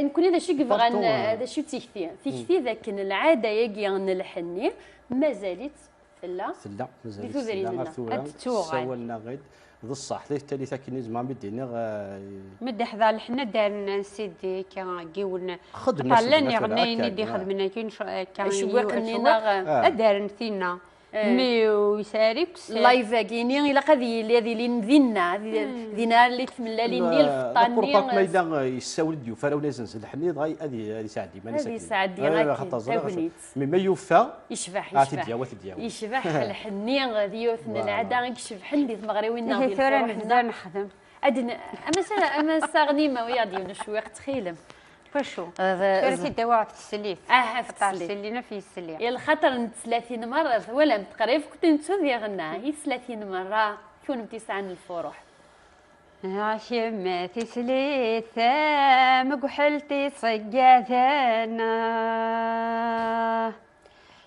Nekkni d acu i yebɣan, d acu d tikti? Tikti d akken lɛada-agi n lḥenni mazal-itt tella. Tella, mazal-itt tella ar tura. Ad d-tuɣal. Ssawalen-aɣ-d. D ṣṣeḥ, d tallit akken i zemreɣ mi d-iniɣ, eh, mi d-iḥḍer lḥenni ad d-rren sidi akka yiwen. Xedmen ṭṭallan iɣennayen i d-ixedmen akka, akka, icewwiqen-nni neɣ ad d-rren tinna. Eh. Mi ur yesɛi ara akk s- Live-agi-ni ilaq ad yili, ad ilin dinna, di-, dinna ara yili tmellalin-nni, lfeṭṭa-nni. Pourquoi pas ma yella, eh, yessawel-d, yufa ara win azenzen lḥenni, dɣa ad y-, ad yesɛeddi iman-is akken. Ad yesɛeddi akken, tagnit. Mais ma yufa, yecbeḥ, ad t-id-yawi, ad t-id-yawi. Yecbeḥ lḥenni, d yiwet n lɛada i icebḥen di tmeɣriwin-nneɣ, di lfuruḥ-nneɣ. Ad n-, a Massa, a Massa Ɣnima, wiyaḍ yiwen ucwiq, ttxil-m. Wacu? Tura tiddawa ɣef teslit. Aha, ɣef teslit. Aṭas i llin ɣef yesli. I lxaṭer n teslatin merra, twalam, qrib kunt nettu di ɣenna, i teslatin merra, kunemti sɛan lfuruḥ. Kemm tislit tamegḥelt iṣeggaden,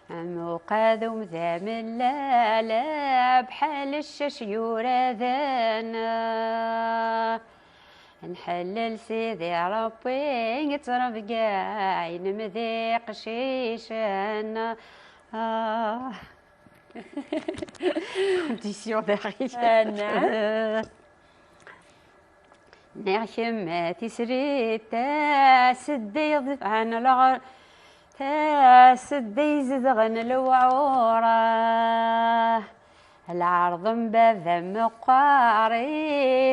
am uqadum d amellal, bḥal ccac yuraden. Nḥellel Sidi Ṛebbi, ttrebga inemdi qcicen. Ah. Condition derrière. Ah, naɛam. Nniɣ kemm tisrit, tasedda yeḍfan lɣer, tasedda izedɣen lewɛura. Lɛerḍ n baba meqqar,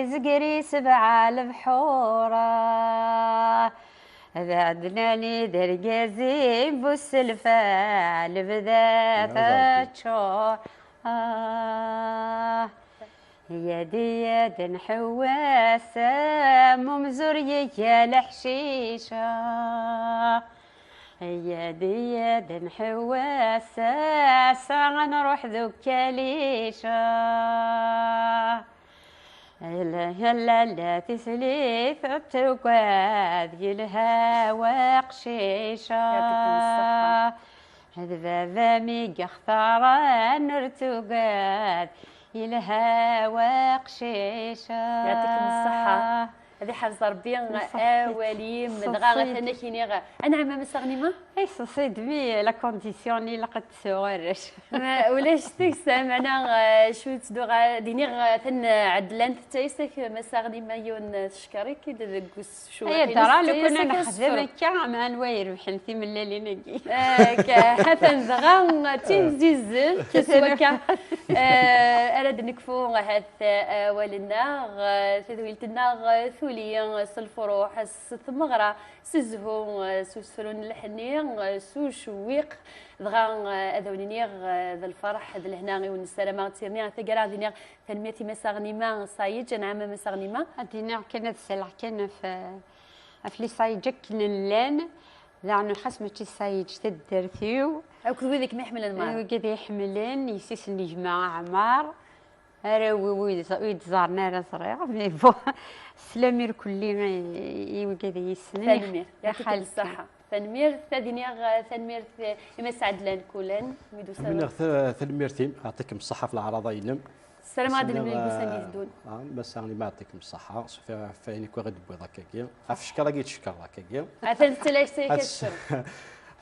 izger i sebɛa lebḥura. D Ɛednani d argaz-im bu sselfa, lebda teččur. Ah. Yad yad nḥewwas am umzur yega leḥcica. Yad yad nḥewwas, ass-a ad nruḥ d ukalica. Yella yella la tislit tugad yelha waqcica. Yɛṭikem ṣṣeḥḥa. D baba mi yextaran ur tugad. Yelha waqcic. Yɛṭikem ṣṣeḥḥa. Ad iḥrez Rebbi awal-im. Dɣa atan ak-iniɣ, anɛam a Massa Ɣnima? Ay, ṣṣid mi la condition ilaq ad tesɛu arrac. Ma ulac tiksa, meɛna, eh, cwi ttduɣ ad iniɣ, eh, atan, eh, ɛedlan tettayes-ak Massa Ɣnima yiwen, eh, teckeṛ-ik-id deg us-, cwi ay, dara, lukan ad nexdem akka, ma anwa irebḥen timellalin-agi. Akka, hatan dɣa, tin zizen, s wakka, eh, ara d-nekfu, ahat, eh, awal-nneɣ, eh, tadwilt-nneɣ, eh, tuli, eh, s lefruḥ, s tmeɣra, s zzhu, eh, s usefru n lḥenni, eh, s ucewwiq, dɣa, eh, ad awen-iniɣ, eh, d lferḥ, d lehna i wen-ssarameɣ d tirni, taggara ad iniɣ tanemmirt i Massa Ɣnima Sayeǧ, anɛam a Massa Ɣnima. Ad iniɣ kan ad saleɣ kan ɣef, ɣef les Sayeǧ akken llan, daɣen xas mačči Sayeǧ, taddart-iw. Akked wid i kem-iḥemmlen merra. Wid i ḥemmlen, yessi-s n gma Ɛmar, arraw-iw ur yi-d-ẓ-, ur yi-d-ẓerren ara ẓriɣ, mais bon, sslam irkelli i, i wid i yi-yessnen. Tanemmirt, yɛṭikem ṣṣeḥḥa. Tanemmirt, ad iniɣ, eh, tanemmirt, eh, i Mass Ɛedlan Kulan, mi d-tusaḍ. Ad iniɣ ta-, tanemmirt-im, yɛṭikem ṣṣeḥḥa ɣef leɛraḍa-inem. Ssarameɣ ad nemlil deg ussan d-iteddun. Ah, Massa Ɣnima, yɛṭikem ṣṣeḥḥa, s, f-, f ayen akk i ɣ-d-tewwiḍ akkagi. Ɣef ccekṛ-agi i ttcekṛeɣ akkagi. Atan tettalac-ik ad tecceṛ.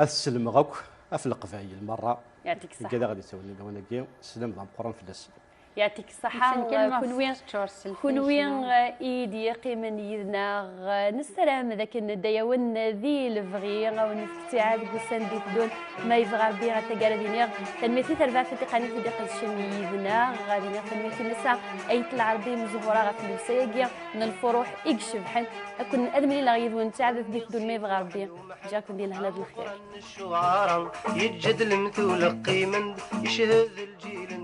Ad sellmeɣ akk ɣef Leqbayel merra. Yɛṭik ṣṣeḥḥa. Deg ad aɣ-d-ittawnen lawan-agi, sslam d ameqqran fell-asen. Yɛṭik ṣṣeḥḥa, kunwi, kunwi, eh, i d-yeqqimen yid-neɣ, eh, nessaram d akken ddayawen di lebɣi, awen-nefk ttiɛad deg ussan d-iteddun, ma yebɣa Rebbi. Ɣer taggara ad iniɣ tanemmirt i terbaɛt n tiqanit i d-iqedcen yid-neɣ, ad iniɣ tanemmirt i Massa Ayt Lɛerbi Mezhura ɣef llebsa-agi n lfuruḥ i icebḥen. Akken ad mlileɣ yid-wen ttiɛad d-iteddun, ma yebɣa Rebbi. Ǧǧiɣ-ken di lehna d lxir. Yeǧǧa-d lemtul qqimen-d, yeched lǧil.